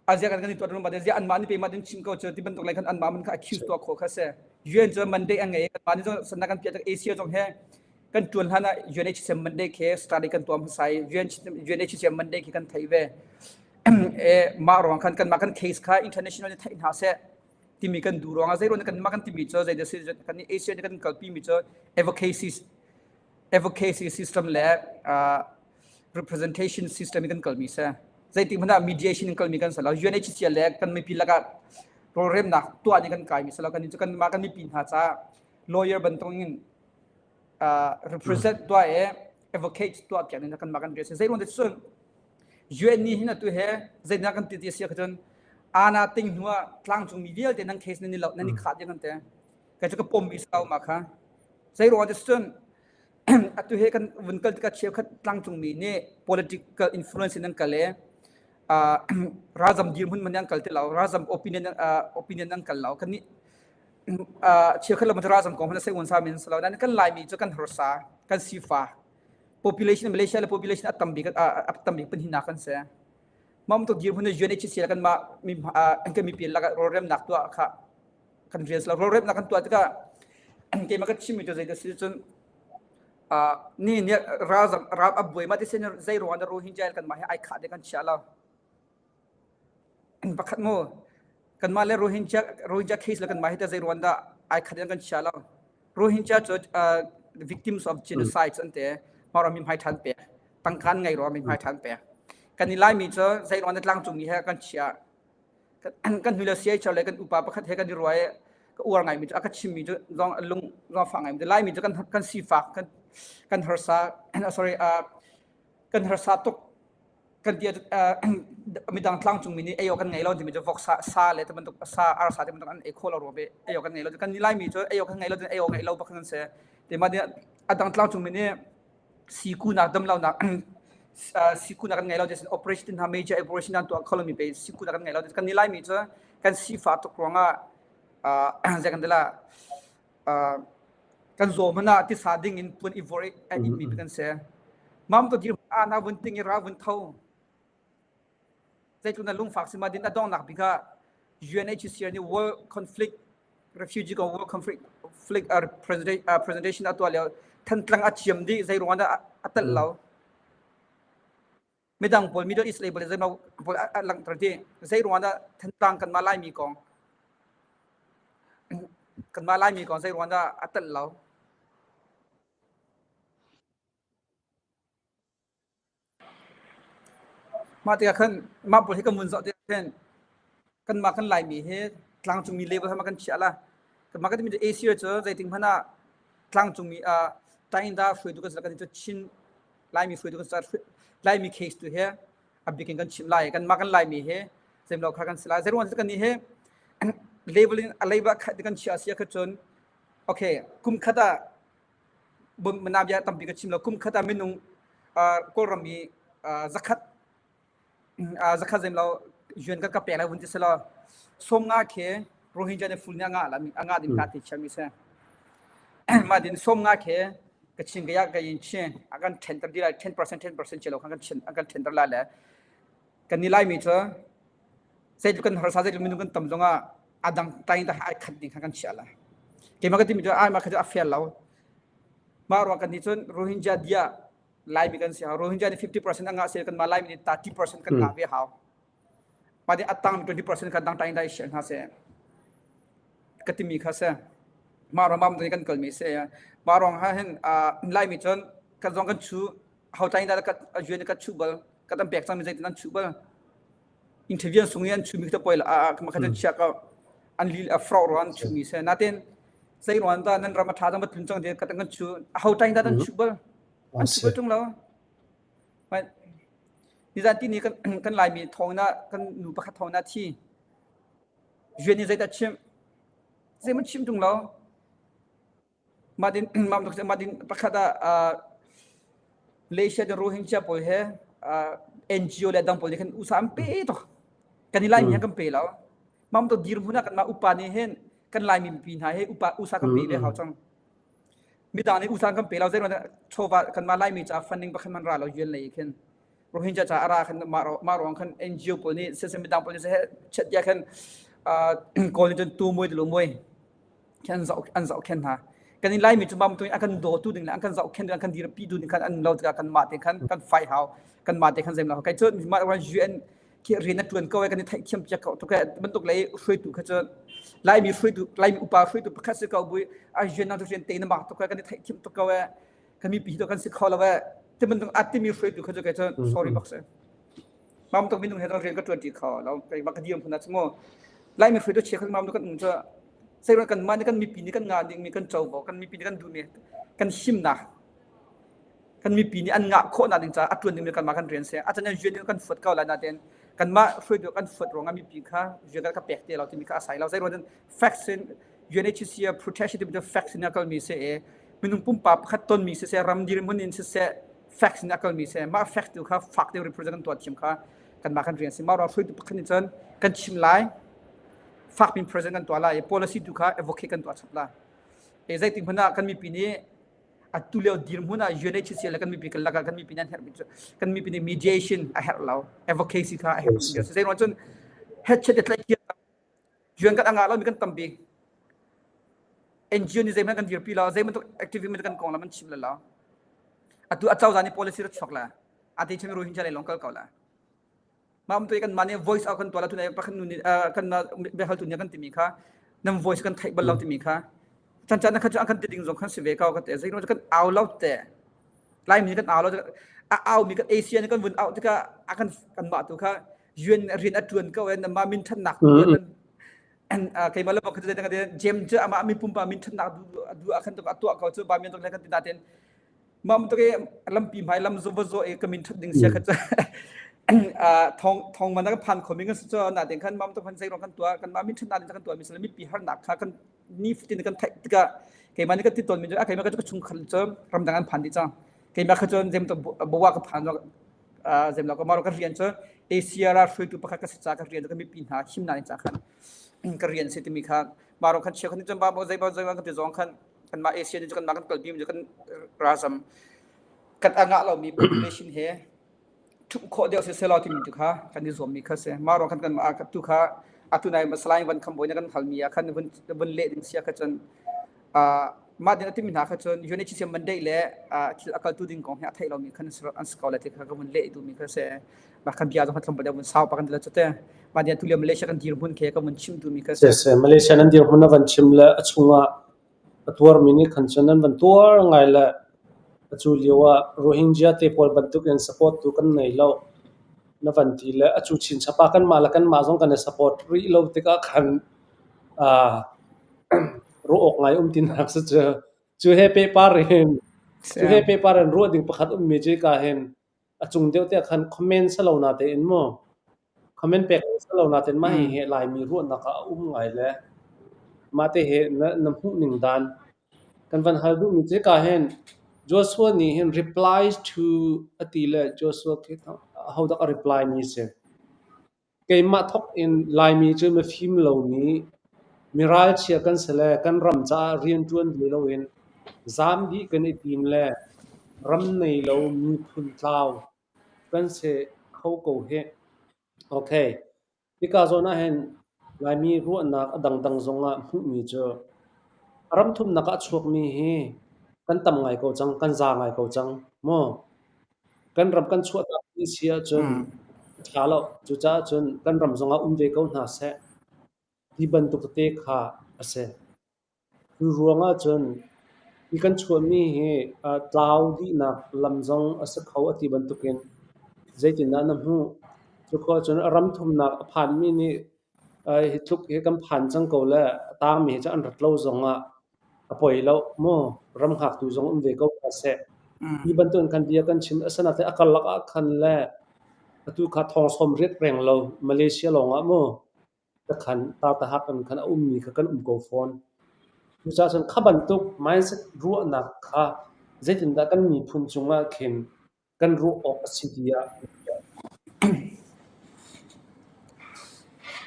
a ziak kan kan tuah dun mah din, ziak anmah ni pe mah din chim ko cu, ti bantuk le khan anmah man kha accuse tuah khawh kha si. U N cu Monday a ngei, kan mah ni zong sannak kan piak tak A C L zong he, kan tuan hlan ah U N H C R Monday khi study kan tuam hmasa i, U N H C R Monday khi kan theih ve. Eh, mah ruang khan kan mah kan case kha international nih theih hna seh timi kan duh ruangah, zei ruang kan mah kan timi cu, zei dah si kan A C L nih kan kalpi mi cu advocacy, advocacy system le, ah, representation system i kan kalmi si. Zeitik hmanh ah mediation in kalmi kan si lo. U N H C R le kan mipi lakah rawlremnak tuah nih kan kaimi si lo. Kan cu kan mah kan mipi hna caah lawyer bantuk in, ah, represent tuah e, advocate tuah piak nih kan mah kan rian si. Zei ruang dah cun U N nih hin atu he zei nak kan ti ti si kha cun, ana ting hnu ah tlangcungmi vialte nan case nan i lo, nan i khah ding kan ti. Ka cu ka pommi si lo mah kha. Zei ruang dah cun, atu he kan vun kal tikah cheukhat tlangcungmi nih political influence in an kal e, ah, ralzam dirhmun man an kal ti lo, ralzam opinion, ah, opinion an kal lo. Kan nih, ah, cheukhat lo man cu ralzam kong hmanh a seihmun sa min si lo. Nan kan Laimi cu kan harsa, kan sifa. Population, Malaysia le population a tam bik, ah, a tam bik pahnih nak kan si. Mah bantuk dirhmun U N H C R le kan mah mi, ah, kan mipi lakah rawlremnak tuah kha kan rian si lo. Rawlremnak kan tuah tikah keimah ka chimmi cu zei ka si cun, ah, ni, ni ralzam, ral a buai mah ti si, zei ruang dah Rohingya kan mah he ai khah ding kan chiah lo. Pakhat mu, kan mah le Rohingya, Rohingya case le kan mah he dah zei ruang dah ai khah ding kan chiah lo. Rohingya cu, ah, victims of genocide an ti, mah ruang mi hmai ṭhan pek, tangka an ngei ruang mi hmai ṭhan pek. Kan i Laimi cu zei ruang dah tlangcungmi he kan chiah. Kan, kan hnu le siai char le kan upa pakhat he kan i ruah i ka uar ngaimi cu, a ka chimmi cu zong a lung zong a fah ngaimi cu, Laimi cu kan, kan sifak, kan, kan harsa, ah, sorry, ah, kan harsa tuk kan ti, ah, midang tlangcungmi nih ei awk kan ngei lo timi cu vok sa, sa le ti bantuk, sa, arsa ti bantuk an ei khawh lo ruang ve, ei awk kan ngei lo. Kan i Laimi cu ei awk kan ngei lo, ei awk ngei lo bak kan si. Ti mah nih a dang tlangcungmi nih sikunnak damlonak, ah, sikunnak kan ngei lo, ti sin operation, ti hna major operation an tuah kho lomi pei sikunnak kan ngei lo, ti kan i Laimi cu kan sifa tuk ruangah, ah, zei kan ti la, ah, kan zaw hmanh ah tisa ding in puan i vor i, ah, itmi kan si. Mah bantuk dirhmun ah hna vun ting i ral vun tho. Zeitluk na lungfak si mah din a donghnak bik ah U N H C R nih World Conflict Refugee kong World Conflict, Conflict, ah, presenta-, ah, presentation a tuah lio, Thantlang a ciam dih, zei ruang dah a, a tel lo. Midang pawl, Middle East lei pawl, zei pawl a, a langhter dih, zei ruang dah Thantlang kan mah Laimi kong, kan mah Laimi kong zei ruang dah a tel lo. Mah tikah khan, mah pawl hi kan vun zoh tikah khan, kanmah kan Laimi hi tlangcungmi level ah mah kan chiah la. Kanmah kan timi cu A C R cu zeitik hmanh ah tlangcungmi, ah, tlangcungmi hruaitu kan si lo, kan hi cu Chin Laimi hruaitu kan si lo, Laimi case tu hi a bikin kan chim lai. Kanmah kan Laimi hi zeimlo kha kan si lai. Zei ruang kan hi level in a leiba khat kan chiah a si a kha cun, okay, kum khat ah bawm na bia tampi ka chim lo. Kum khat ah minung, ah, Kawlram mi, ah, zakhat, ah, zakhat zeimlo, U N ka, ka pek lai vun ti si lo. Sawm nga khi Rohingya nih full nih a ngah la, a ngah ding ka ti chiami si. Mah din sawm nga khi ka Chin ka yak ka yin Chin a kan ṭhenhter dih lai, ten percent, ten percent ci lo khan kan ṭhen, a kan ṭhenhter lai le. Kan i Laimi cu zeitluk kan harsa, zeitluk minung kan tam zongah a dang tlai in dah ai khat ding kha kan chiah lai. Keimah ka timi cu ai mah kha cu a fial lo. Mah ruang kan ni cun Rohingya dia Laimi kan si hau. Rohingya nih fifty percent a ngah si, kanmah Laimi nih thirty percent kan ngah ve hau. Mah nih a tangmi twenty percent kha dang tlai in dah i sian hna si. ka timi kha se. Mah ruang mah mun kan kalmi se. Mah ruang ha hin, ah, Laimi cun ka zong kan chu, ho tain da ka, a juan ka chu bal, ka tam pek cang mi zei nan chu bal. Interview sung yan chu mi ka poi la, a, a, ka ma kha chia ka an li a frau ruan chu mi se. Natin, zei ruan da nan ram a tha dang ba tun cang de ka tang kan chu, ho tain da nan chu bal. An chu bal tung lo. Mai, ni zan ti ni kan, kan Laimi thawng na, kan nu pakhat thawng na thi. Juan ni zei ta chim. Zei man chim tung lo. Madin, mam tuk, madin pakhat a, ah, Malaysia dan Rohingya pawl he, ah, N G O le dang pawl ni kan usa an pe to. Kan ni Laimi kan pe lo. Mam tuk dir hmun a kan ma upa ni hen, kan Laimi pi hna he upa usa kan pe ve hau cang. Midang ni usa kan pe lo, zei ruang chova kan ma Laimi ca funding pakhat man ra lo, U N lei khin. Rohingya ca a ra khan mah ruang, mah ruang khan N G O pawl ni, sese midang pawl ni, se chat ya khan, ah, Kawl ni cun tu mui, lu mui. Khan an zauh, an zauh khen hna. Kan i Laimi cu mam tu a kan daw tu ding le, an kan zauh khen ding, an kan dir pi tu ding khan an lo tikah kan mah te khan, kan fai hau, kan mah te khan zem lo. Kai cu mah ruang U N khi rian a tuan ko, kan i thaihthiam piak ko, tu ka bantuk lei hruaitu kha cu, Laimi hruaitu, Laimi upa hruaitu pakhat si ko bui, a U N nang tu rian te na mah tu ka, kan i thaihthiam tu ko, kan mipi hi tu kan si kho lo, eh, ti man a timi hruaitu kha cu kei cu, sorry bak se. Mam tuk minung he kan rian ka tuan ti kho lo, kei bak ka dir hmun a cu maw. Laimi hruaitu chia kha mam tu kan um cu. Zei ruang kan mah ni kan mipi ni kan ngah ding mi kan covo, kan mipi ni kan duh mi, kan him na. Kan mipi ni an ngah khawh na ding ca, a tuan ding mi kan mah kan rian se. A can an rian kan fuat ko lai natin, kan mah hruaitu kan fuat ruang a mipi kha, rian kan ka pek te lo timi kha a sai lo. Zei ruang facts in, U N H C R protection timi tu facts in a kal mi se e. Minung pumpa pakhat ton mi se se, ram dir mun in se se, facts in a kal mi se. Mah fact tu kha, fact te represent kan tuah thiam kha, kan mah kan rian se. Mah ruang hruaitu pakhat ni cun, kan chim lai, fact min present kan tuah lai, policy tu kha, advocate kan tuah chap lai. E, zei ti hmanh ah kan mipi ni, atu lio dir hmun ah U N H C R le kan mipi kan lak ah kan mipi nih an herh mi cu, kan mipi nih mediation a herh lo, advocacy kha a herh mi cu. Zei ruang cun, het chet tlaih kir, U N kan a ngah lo mi kan tam bik. N G O nih zeihmanh kan dirpi lo, zeihmanh tuk activist mi kan kong lam an chim lo. Atu a cozah nih policy rak chuak la, a te chim Rohingya le lawng kal ko la. Mah tu kan mah nih voice out kan tuah la, tu nih pakhat nu nih, ah, kan mah biahal tu nih kan timi kha, nan voice kan theih bal lo timi kha. Can can kha cu an kan ti ding zong khan si ve ko ka te, zei kan au lo te. Laimi kan au lo te, a au mi kan Asia nih kan vun au tikah a kan, kan mah tu kha, U N rian a tuan ko, eh, nan mah min ṭhatnak tu kan, ah, keimah le bak kha cu zei kan ti, Jem cu amah mi pumpa min ṭhatnak duh, duh a kan tuk a tuah ko cu, ba mi an tuk le kan ti natin, Mah tuk i lampi hmai lam zo va zo i ka min ṭhat ding sia kha cu. Ah, thawng, thawng man a kan phan khomi kan si cu, na ding khan mah tuk khan zei ruang kan tuah, kan mah min ṭhat na ding kan tuah mi si le, mipi harnak kha kan ni fatin kan theih tikah, keimah nih kan ti tawn mi cu, a keimah kha cu ka chung khal cu ramdang an phan dih cang. Keimah kha cu zem tuk bawa ka phan, ah, zem lo ka mah ruang kan rian cu, A C R a hruaitu pakhat ka si ca ka rian cu, ka mipi hna him na ding ca khan ka rian si timi kha, mah ruang khan chia khan cun, ba, ba, zei, ba, zei, ba, kan ti zong khan, kanmah A C R nih cu kanmah kan kalpi mi cu kan ralzam, kan a ngah lomi population he ṭhumh khawh deuh siseh law timi tu kha kan i zuammi kha si. Mah ruang khan kanmah a tu kha, atu nai salai van kham bawi na kan halmi ah khan vun, vun leh ding sia kha cun, aa, mah din a timi hna kha cun U N H C R man deih le, aa, thil a kaltu ding kong he a theih lomi khan an si ko le ti kha ka vun leh i duhmi kha si. Mah khan bia zong kha tlawmpal deuh vun sau pa kan ti lo cu te. Mah din a tu le Malaysia kan dirhmun khe ka vun chim duhmi kha si. Si, si. Malaysia nan dirhmun a van chim le a chungah a tuarmi nih khan cun nan van tuar ngai le, a cu lio ah Rohingya te pawl bantukin support tu kan nei lo na van ti le, a cu chin chapa kanmah le kanmah zong kan i support rih lo tikah khan, aa, ruah awk ngai um tinak si cu. Cu he pehpar in, cu he pehpar in ruah ding pakhat ummi cu ka hin, a cung deuh te ah khan comment sa lo na tein maw? Comment pek sa lo na tein mah hi he Laimi ruahnak ah a um ngai le mah te he na, na hmuh ning dan kan van hal duhmi cu ka hin Joshua nih hin replies to a ti le Joshua khi hodah a reply mi si. Keimah thawk in Laimi cu mifim lomi, miralchia kan si le kan ram caah rianṭuan ve loin zam dih kan i tim le ram nei lo miphun tlau kan si kho ko hi. Okay. Hika zawn ah hin Laimi ruahnak a dangdang zongah hmuhmi cu a ram thumnak ah a chuakmi hi kan tam ngai ko cang, kan za ngai ko cang maw? Kan ram kan chuahtakmi si ahcun a ṭha lo. Cucaah cun kan ram zongah um ve ko hna seh. Hi bantuk tete kha a si. Cu ruangah cun hi kan chuahmi hi, aa, tlau dihnak lam zong a si kho a ti bantukin zeitindah na hmuh? Cu khawh cun a ram thumnak a phanmi nih, aa, hi tluk hi kan phan cang ko le a tangmi hi cu an rat lo zongah a poi lo mu, ram hngaktu zong um ve ko kha seh. Hi bantukin kan bia kan chim, asinain a karlak ah khan le atu kha thong sawm riat reng lo Malaysia lawngah mu, takhan tartahak in khan a ummi kha kan um ko fawn. Cucaah cun kha bantuk mindset ruahnak kha zeitindah kan miphun cungah khin kan ruah awk a si tiah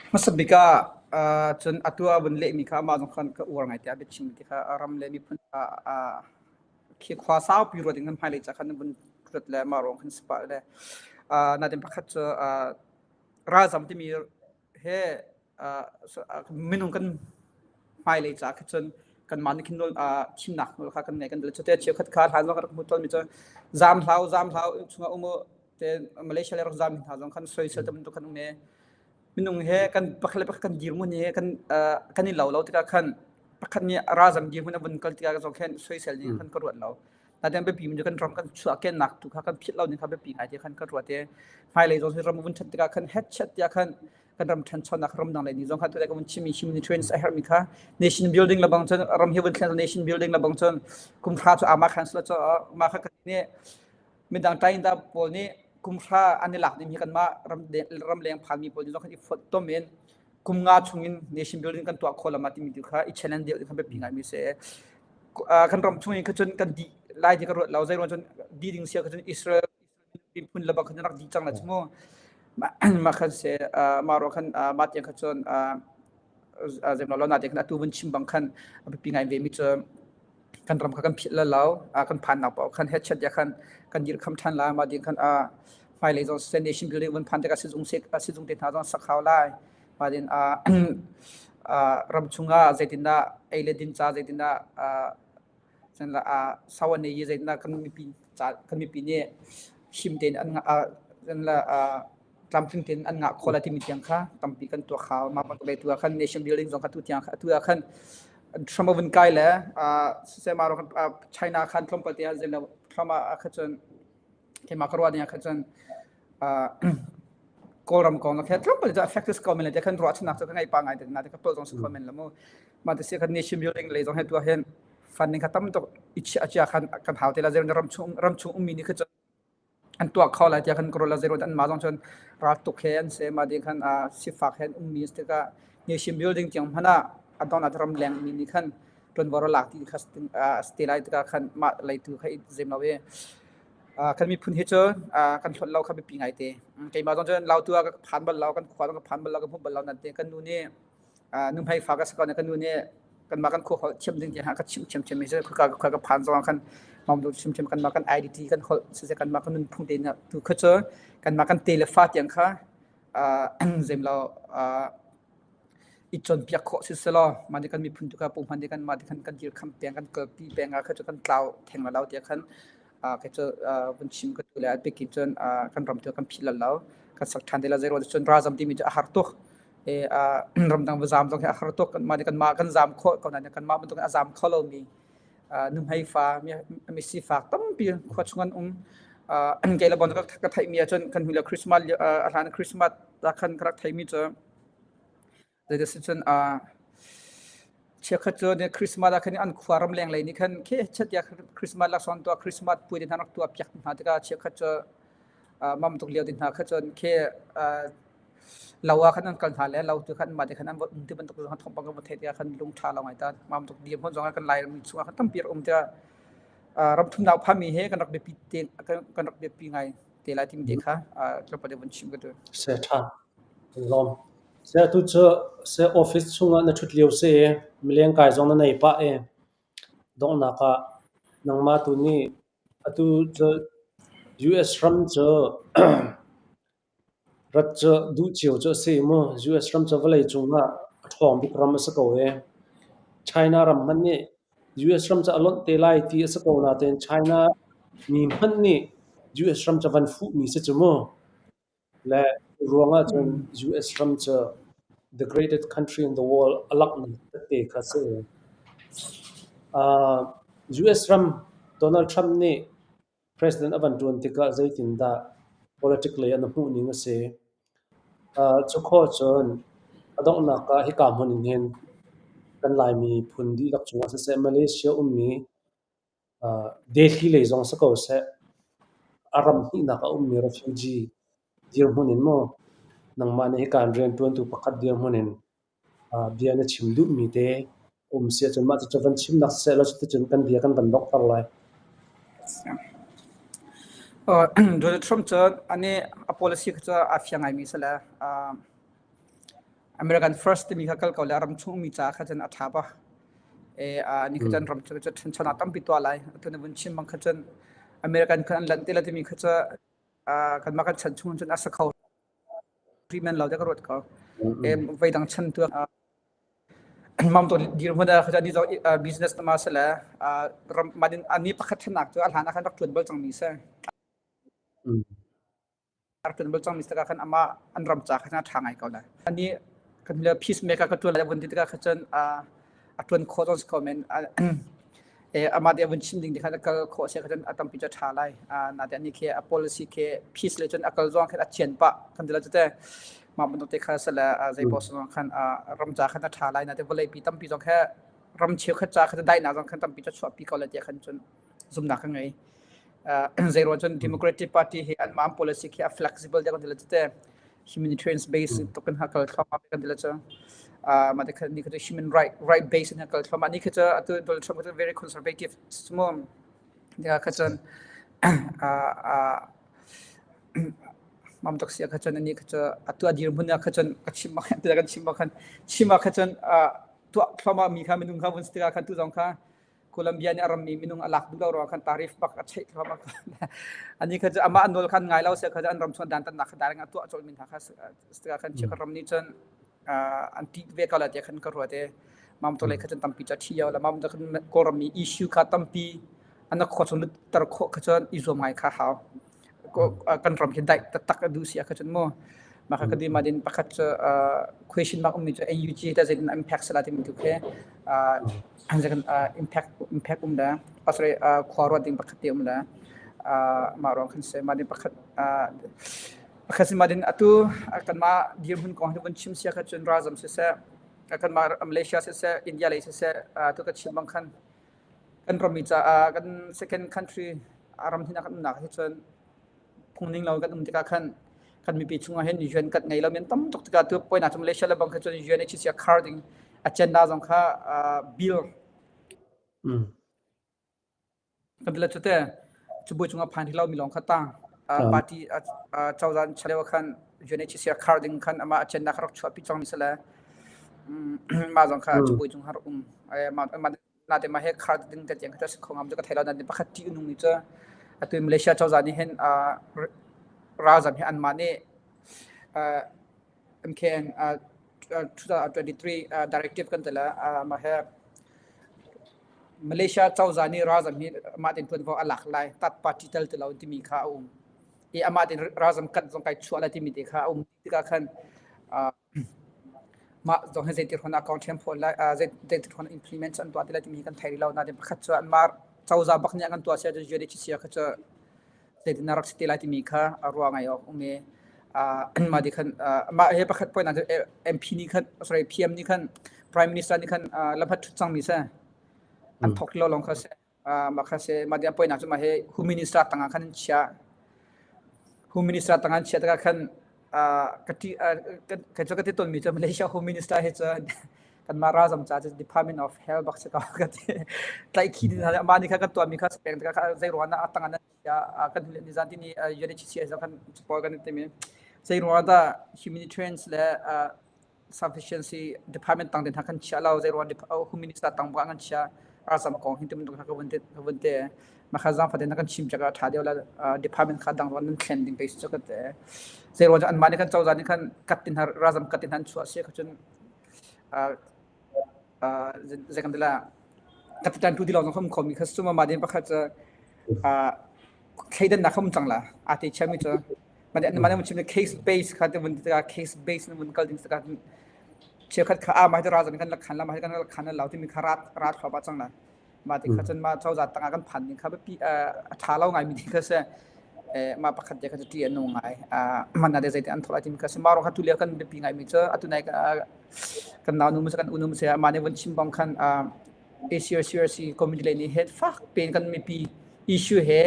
Hmasa bik ah, aa, cun atu a vun lehmi kha amah zong khan ka uar ngai tiah a biachim ti kha a ram le miphun a, a, khi khua saupi ruat in kan hmailei ca khan vun ruat le amah ruang khan si pah le, aa, natin pakhat cu, aa, ralzam timi he, aa, so, aa, minung kan hmailei ca kha cun kanmah nih khin nul, aa, thimnak nul kha kan ngei kan dal. Cute cheukhat kha hlan zong kan rak hmuh tuahmi cu zam hlau, zam hlau chungah um uh te Malaysia le rak zam hna zong khan soisel tam tuk kan um e. Minung he kan pakhat le pakhat kan dirhmun hi he kan, aa, kan i lo lo tikah khan pakhat nih ralzam dirhmun a vun kal tikah zong khan soisel nih khan ka ruat lo. Natin biapi mi cu kan ram kan chuah kennak tu kha kan philh lo ning kha biapi ngai tiah khan ka ruat e. Hmailei zong hi ram a vun ṭhat tikah khan hetchet tiah khan kan ram ṭhanchonak ram dang lei nih zong khan tu le ka vun chimmi humanitarian a herhmi kha nation building le bang cun ram hi vun thlen nation building le bang cun kum hra cu ama khan si lo cu ama kha kan nih midang ṭainda pawl nih kum hra an i lak ding hi kanmah ram, ram leng phanmi pawl nih zong khan i fawt tom in kum nga chungin nation building kan tuah kho lam ah timi tu kha i challenge deuh ding kha biapi ngai mi si. Aa, kan ram chungin kha cun kan dih lai ti ka ruat lo, zei ruang cun dih ding si kha cun Israel miphun le bang kha cun rak dih cang lai cu mu. Ma, ma khan si, aa, ma ruang khan, aa, ma tiang kha cun, aa, aa, zem lo lo na tiang khan atu vun chim bang khan a biapi ngai ve mi cu kan ram kha kan philh lo lo, aa, kan phannak paoh khan hetchet tiah khan kan dirhkham ṭhan lai, ma ding khan, aa, hmailei zong siseh nation building vun phan tikah sizung si, aa, sizung te hna zong sak hau lai. Ma ding, aa, aa, ram chungah zeitindah ei le din ca zeitindah, aa, cun la, aa, sau an nei i zeitindah kan mipi ca, kan mipi nih him tein an ngah, aa, cun la, aa, tlamtling tein an ngah khawh lai timi tiang kha tampi kan tuak hau. Mah bangtuk le tu ah khan nation building zong kha tu tiang kha, tu ah khan Trump a vun kai le, aa, siseh mah ruang khan, aa, China khan tlawmpal te ah zem lo Trump a, a kha cun keimah ka ruah ding a kha cun, aa, Kawlram kong a kha tlawmpal te ah factories ko men le te khan ruah chinnak cu ka ngai pah ngai te na te ka tolh zong si ko men la mu. Mah te si khan nation building lei zong he tu ah hin funding kha tam tuk i chia, a chia khan kan hau te la, zei ram chung, ram chung ummi nih kha cun an tuak kho lai tiah khan ka ruat lo, zei ruang anmah zong cun ral tuk he an si, mah ding khan, aa, sifak he an ummi si tikah nation building tiang hmanh ah a donate ram lengmi nih khan ṭuanvo rak lak ti kha si, aa, si te lai tikah khan mah lei tu kha i zem lo i, aa, kan miphun hi cu, aa, kan hlawt lo kha biapi ngai te. Keimah zong cun lo tu ah ka phan bal lo, kan khua zong ka phan bal lo, ka hmuh bal lo nain te kan nu nih aa, nuhmei fa ka si ko nih kan nu nih kanmah kan khua holh thiam ding tiah ka chim thiam thiam mi si, khua ka, khua ka phan zong khan mah bantuk chim thiam kanmah kan identity kan holh siseh, kanmah kan nunphung te nih tu kha cu kanmah kan te le fa tiang kha, aa, zem lo, aa, i cawnpiak khawh si seh law, mah nih kan miphun tu kha pumhman nih kanmah nih khan kan dirhkham peng, kan kalpi peng ah kha cu kan tlau theng lo lo tiah khan, aa, kha cu, aa, vun chim ka tu le a bikin cun, aa, kan ram tu kan philh lo lo, kan sak ṭhan te la, zei ruang cun ralzam timi cu a har tuk. E, aa, ramdang va zam zong hi a har tuk, kanmah nih kanmah kan zam khawh ko nain kanmah bantuk a zam kho lomi, aa, nuhmei fa, mi, misi fa tampi khua chung an um. Aa, kei le bawm ka, ka theihmi ahcun kan hnu le Christmas, aa, a hlan Christmas ah khan ka rak theihmi cu, zei si cun, aa, cheukhat cu nih Christmas ah khan an khua ram leng lei nih khan khi chet tiah Christmas laksawng tuah, Christmas puai te hna rak tuah piak hna tikah cheukhat cu, aa, mah bantuk lio te hna kha cun khi, aa, lo ah khan an kal hna le, lo tu khan mah te khan an va um ti bantuk zong thawngpang kan va theih tikah khan lung ṭha lo ngai ta. Mah bantuk dirhmun zong ah kan Laimi chungah khan tampi rak um tikah, aa, ram thumnak phanmi he kan rak biapi te, kan, kan rak biapi ngai te lai timi te kha, aa, tlawmpal te vun chim ka tu. Se ṭha. Lawm. Se atu cu, se office chungah na ṭhut lio si i, mileng kai zong na nei pah i, donghnak ah nangmah tu nih atu cu U S ram cu rat cu duh cio cu a si i mu, U S ram cu vawlei cungah a ṭhawng bik ram a si ko i, China ram hmanh nih U S ram cu a lonh te lai ti a si ko nain China mi hmanh nih U S ram cu van fuhmi si cu mu. Le ruangah cun U S ram cu the greatest country in the world a langhnak te kha se. Ah, U S ram Donald Trump nih President a van ṭuan tikah zeitindah politically an hmuh ning a si. Ah, cu khawh cun a donghnak ah hika hmun in hin kan Laimi phun dihlak cungah siseh, Malaysia ummi, ah, Delhi lei zong si ko seh, a ram hnihnak a ummi refugee dirhmun in maw, nangmah nih hika rianṭuantu pakhat dirhmun in, ah, bia na chim duhmi te um si ahcun mah cu van chimnak siseh lo, cuticun kan bia kan van donghter lai. Uh, Donald Trump cu anih a policy kha cu a fiang ngaimi si le, uh, American First timi kha kal ko le ram chung mi ca kha cun a ṭha bak. E, uh, anih kha cun ram chung cu ṭhanchonak tampi tuah lai. Atu na vun chim bang kha cun American kha an lan te la timi kha cu, uh, kanmah kan chan chung cun a si kho. Agreement lo te ka ruat ko. Em, veidang chan tu, ah, mam tu dirhmun a kha ni zong, ah, business na ma si le, ah, ram, manin ani pakhat ṭhannak cu a hlan a khan rak ṭuan bal cangmi si. Rak ṭuan bal cangmi si takah khan amah an ram ca khan a ṭha ngai ko le. Ani kan le peacemaker ka ṭuan le vun ti takah kha cun, ah, a ṭuan khawh zong si ko men, ah, eh, amah te a vun chim ding ti khan a kal khawh si kha cun a tampi cu a ṭha lai. Ah, nate ani khi a policy khi peace le cun a kal zong khan a chian pah kan ti lo cu te. Mah bantuk te kha si le, ah, zei pawl si zong khan, ah, ram ca khan a ṭha lai. Nate vawleipi tampi zong kha ram cheu khat ca kha daihnak zong khan tampi cu a chuahpi ko le tiah khan cun zumnak ka ngei. Ah, zei ruang cun Democratic Party hi anmah an policy khi a flexible tiah kan ti lo cu te. Humanitarian base tuk kan ha kal thluahmah kan ti lo cu. Ah, mah te kha ni kha cu human right, right base in ha kal thluahmah. Ni kha cu atu Donald Trump kha cu very conservative si maw. Nika kha cun, ah, ah, mam tuk si a kha cun ani kha cu atu a dirhmun a kha cun ka chim ma khan, tu kan chim ma khan, chim a kha cun, ah, tuah thluahmah mi kha minung kha vun si tikah khan tu zong kha Colombia nih a rammi minung a lak duh lo ruang khan tariff bak a theih thluahmah khan. Ani kha cu amah a nawl khan ngai lo si a kha cu an ram chung dantatnak kha direct a tuah colh mi hna kha si tikah khan Czech ram nih cun, ah, an ti ve ko lai tiah khan ka ruat e. Mah bantuk lei kha cun tampi cu a ṭhi lo la, mah bantuk khan Kawlram mi issue kha tampi an a khua chung lutter khawh kha cun i zuam ngai kha hau. Ko, ah, kan ram hi daih taktak a duh si a kha cun maw. Mah kha ka dih mah din pakhat cu, ah, question mark ummi cu N U G hi ta zeitin a impact si lai timi tu khi, ah, an zei kan, ah, impact, impact um le, ah, sorry, ah, khua ruat ding pakhat te um le, ah, mah ruang khan si mah din pakhat, ah, pakhat si mah din atu, ah, kanmah dirhmun kong hi vun chim si a kha cun ralzam siseh, ah, kanmah Malaysia siseh, India lei siseh, ah, tu ka chim bang khan kan ram mi caah kan second country a ram hnihnak kan umnak hi cun phungning lo kan um tikah khan kan mipi chungah hin U N kat ngei lo men tam tuk tikah tu poinak cu Malaysia le bang kha cun U N H C R card ding agenda zong kha, ah, bill kan ti le cu te cu bui cungah phan hi lo mi lawng kha ta, ah, party, ah, ah, cozah chaliu khan U N H C R card ding khan amah agenda kha rak chuahpi cang mi si le, um, mah zong kha cu bui cung har um. Eh, mah, mah Nate mah he card ding te tiang kha si kho ngam cu ka thei lo, nate pakhat ṭih nung ni cu atu Malaysia cozah nih hin, ah, r-, ralzam hi anmah nih, ah, M K N, ah, ah, two thousand twenty-three, ah, directive kan ti le, ah, mah he Malaysia cozah nih ralzam hi mah tin tuan a lak lai, tat party tal ti lo timi kha a um. I amah tin ralzam kat zong kai chuah lai timi te kha a um tikah khan, ah, mah zong hi zeitik hrawng a kong ṭhiam phawt lai, ah, zei-, zeitik hrawng implement an tuah ti lai timi hi kan thei rih lo. Nate pakhat cu anmah cozah bak nih an kan tuah si ahcun U N H C R kha cu zeitin a rak si te lai timi kha a ruah ngai awk um i, ah, anmah dih khan, ah, mah he pakhat point ah cu, eh, M P nih khan, sorry, P M nih khan, Prime Minister nih khan, ah, lamhat ṭhut cangmi si an thawk lo lawng kha si. Ah, mah kha si, mah dia poinak cu mah he Home Minister tangah khan an chiah. Home Minister tangah an chiah tikah khan, ah, ka ti, ah, ka, ka cu ka ti tawnmi cu Malaysia Home Minister hi cu kanmah ralzam ca cu Department of Health bak si ko ka ti. Tlaih khi ding hna, mah nih kha kan tuahmi kha si peng tikah kha zei ruang ah a tangah an chiah, ah, kan hmuh le nizan timi, ah, U N H C R zong kan cu pawl kan timi. Zei ruang ah dah humanitarian le, ah, sufficiency department tang te hna kan chiah lo, zei ruang dep-, oh, Home Minister tang bak kan chiah, ralzam kong hin timtuk kha ka vun te, ka vun te. Mah kha zaangfah te na kan chim cak a ṭha deuh la, ah, department kha dang ruang nan thlen ding pei si cu ka te. Zei ruang cu anmah nih kan cozah nih kan kat te hna, ralzam kat te hna an chuah si kha cun, ah, ah, zei, zei kan ti la, ka ti tan tu ti lo zong khom khom mi kha sum a ma din pakhat cu, ah, thleidannak kha um cang la, a te chiami cu. Ma din, ma din chim case base kha te vun ti ka case base na vun kal ding ka Chia khat kha a, mah hi ralzam kan la khan la, mah hi kan la khan la lau timi kha rat rat kha ba chang la. Mah ti kha chun mah chau za tanga kan phan ni kha ba pi a tha lau ngai mi ti kha se. Eh, mah pakhat te kha chu ti anu ngai. Ah, man na de zai te an tholai timi kha se. Mah rong kha tu le kan pi ngai mi chu. Atu nai ka kan nau nu mu se kan unu mu se mah ne von chim bang khan, ah, A C R C R C committee le ni het fak pen kan mipi issue he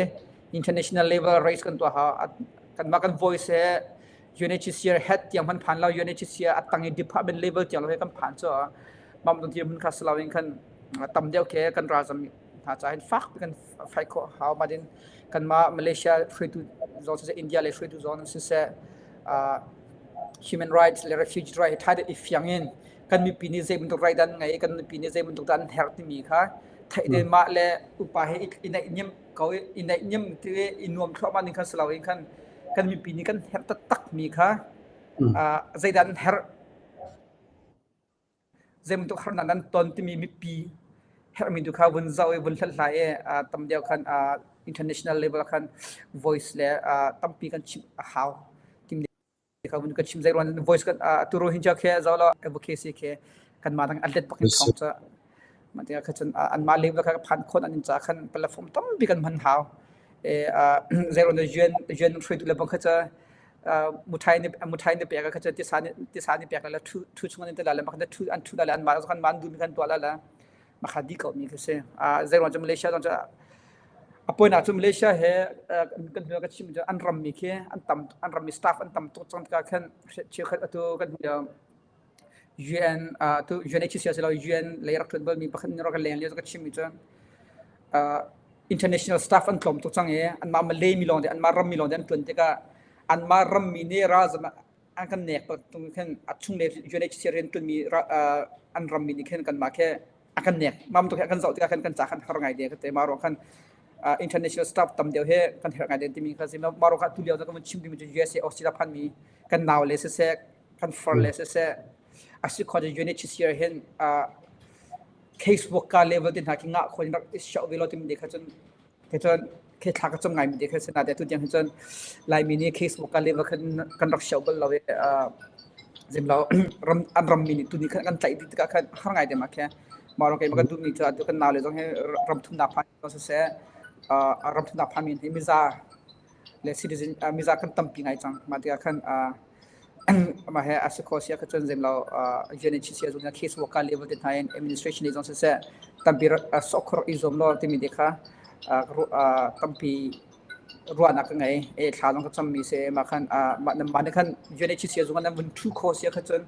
international level raise kan tua ha, kan ma kan voice he U N H C R head tiang man phan lau U N H C R atang department level tiang lo he kan phan cho. Mam don ti mun kha salau in kan, ah, tam deu ke kan ra zam ha cha hin fak kan fai ko hau ma din kan ma Malaysia free to zone se India le free to zone se se, ah, human rights le refugee right thai de ifiang in kan mipi ni zei mun tuk rai dan ngai kan mipi ni zei mun tuk dan her ti mi kha thai de ma le upa he i nai nyem kau i nai nyem ti i nuam thua ma ni kan salau in kan kan mipi ni kan her ta tak mi kha, ah, zei dan her zei mun tuk har nan dan ton ti mi mipi her mi tu kha vun zau e vun hlat hla e, ah, tam deu khan, ah, international level khan voice le, ah, tampi kan chim a hau ti mi kha vun kan chim zei ruan voice kan, ah, tu Rohingya khe zau lo advocacy khe kan ma dang atlet pakin thong cha ma ti kha chun, ah, an ma level kha phan khon an cha khan platform tampi kan man hau. Eh, ah, zei ruan U N U N free tu le bang kha cha, ah, muthai ni muthai ni pek kha cha ti sa ni ti sa ni pek la thu thu chung ni te la la ma khan thu an thu la la an ma khan man du mi khan tua la la ma kha di kau mi kha se. Ah, zei ruan cha Malaysia zong cha a poi na chu Malaysia he, ah, kan kan ka chim cha an ram mi khe an tam an ram mi staff an tam tuk chang ka khan chia khat atu kan U N, ah, tu U N H C R se lo U N le rak tun bal mi pakhat ni rak leng le ka chim mi chun, ah, international staff an tlom tuk chang e an ma Malay mi long de an ma ram mi long de an tun te ka an ma ram mi ne ra zama an kan nek pa tung khen a chung le U N H C R rian tun mi ra, ah, an ram mi ni khen kan ma khe a kan nek mam tuk he a kan zau te ka khen kan cha khan har ngai de ka te ma ro khan, ah, international staff tam deu he kan her ngai de ti mi kha si ma ro kha tu leu ka mun chim ti mi chu U S A Australia phan mi kan nau le se se kan for le se se a si kho U N H C R hin, ah, case worker level din ha ki nga kho ni rak i shau ve lo ti mi de kha chun ke chun ke thla ka chom ngai mi de kha se na de tu diang hi chun lai mi ni case worker level kan kan rak shau bal lo e, ah, zim lo ram an ram mi ni tu ni kan kan tlai di ka kan har ngai de ma khe ma ro ke ma ka du mi chu atu kan nau le zong he ram thum na pha se se, ah, ram thum na pha mi ni mi za le citizen, ah, mi za kan tampi ngai chang ma ti ka khan, ah, ama he a si kho sia ka chun zem lo, ah, U N H C R zong case worker level te thai administration zong se se tampi, ah, sok khor i zom lo ti mi de kha, ah, ru-, ah, tampi ruana ka ngai e thla zong ka cham mi se ma khan, ah, ma ma ne khan U N H C R zong na mun thu kho sia ka chun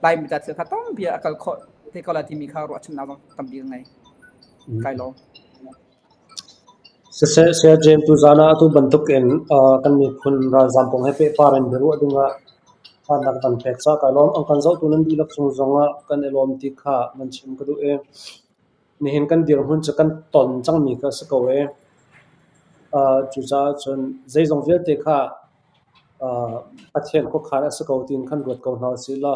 lai mi ta thil kha tampi a kal kho te ka la ti mi kha ruah chim na zong tampi ka ngai kai lo. Sese, Sia James tu zana tu bantuk in, ah, kan miphun ralzam pong he pehpar in biaruah dingah kan nak van pek sa ka lawm ang kan zoh tu nan dihlak sung zongah kan i lawm ti kha nan chim ka duh e. Nihin kan dirhmun cu kan ton cangmi kha a si ko e. Ah, cucaah cun zeizong vialte kha, ah, Pathian khuakhan a si ko tiin kan ruat ko hna usih la,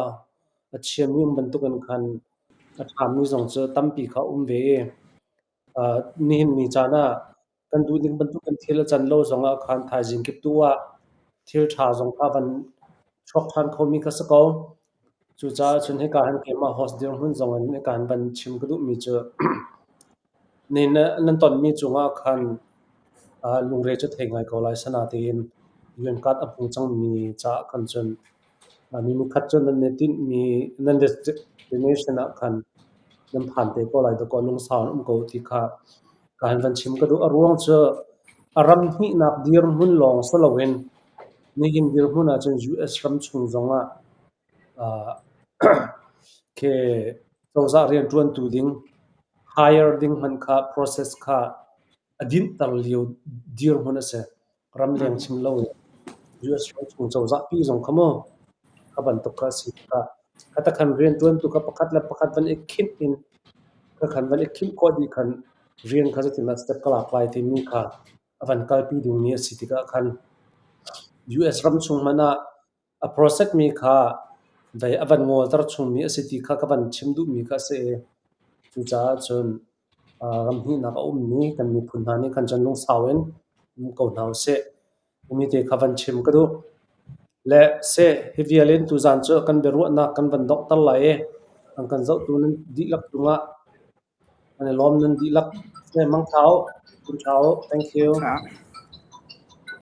a chiami um bantukin khan a ṭhami zong cu tampi kha a um ve i, ah, nihin ni caan ah kan duh ding bantukin thil a can lo zongah khan thaizing kip tu ah thil ṭha zong kha van chuak ṭhan khomi kha si ko. Cucaah cun hika hin keimah host dirhmun zongin hika hin van chim ka duhmi cu, nin nan tonmi cungah khan, aa, lungre cu thei ngai ko lai sanatein U N card a hmu cangmi caah khan cun, aa, mi, mi khat cun nan tinhmi, nan destination ah khan nan phan te ko lai dakaw lungsau an um ko ti kha ka han van chim ka duh. A ruang cu a ram hnihnak dirhmun lawng si loin nihin dirhmun ah cun U S ram chung zongah, aa, khi cozah rianṭuantu ding, hire ding hmanh kha process kha a dinhter lio dirhmun a si. Ram leng chim lo in U S ram chung cozah pi zong kha maw kha bantuk kha a si kha. Kha ta khan rianṭuantu kha pakhat le pakhat van i khinh in kha khan van i khinh khawh dih khan rian kha zatin ah step ka lak lai timi kha a van kalpi dingmi a si tikah khan U S ram chung hmanh ah a project mi kha vei a van ngawlter chungmi a si ti kha ka van chim duhmi kha a si. Cucaah cun, aa, ram hnihnak a ummi kan miphun hna nih khan cun lungsau in um ko hna usih. Himi te kha van chim ka duh. Le seh, hi vial in tuzan cu kan biaruahnak kan van donghter lai i ang kan zoh tu nan dihlak tungah, ane lawm nan dihlak se mang thau, kun thau, thank you. Ha.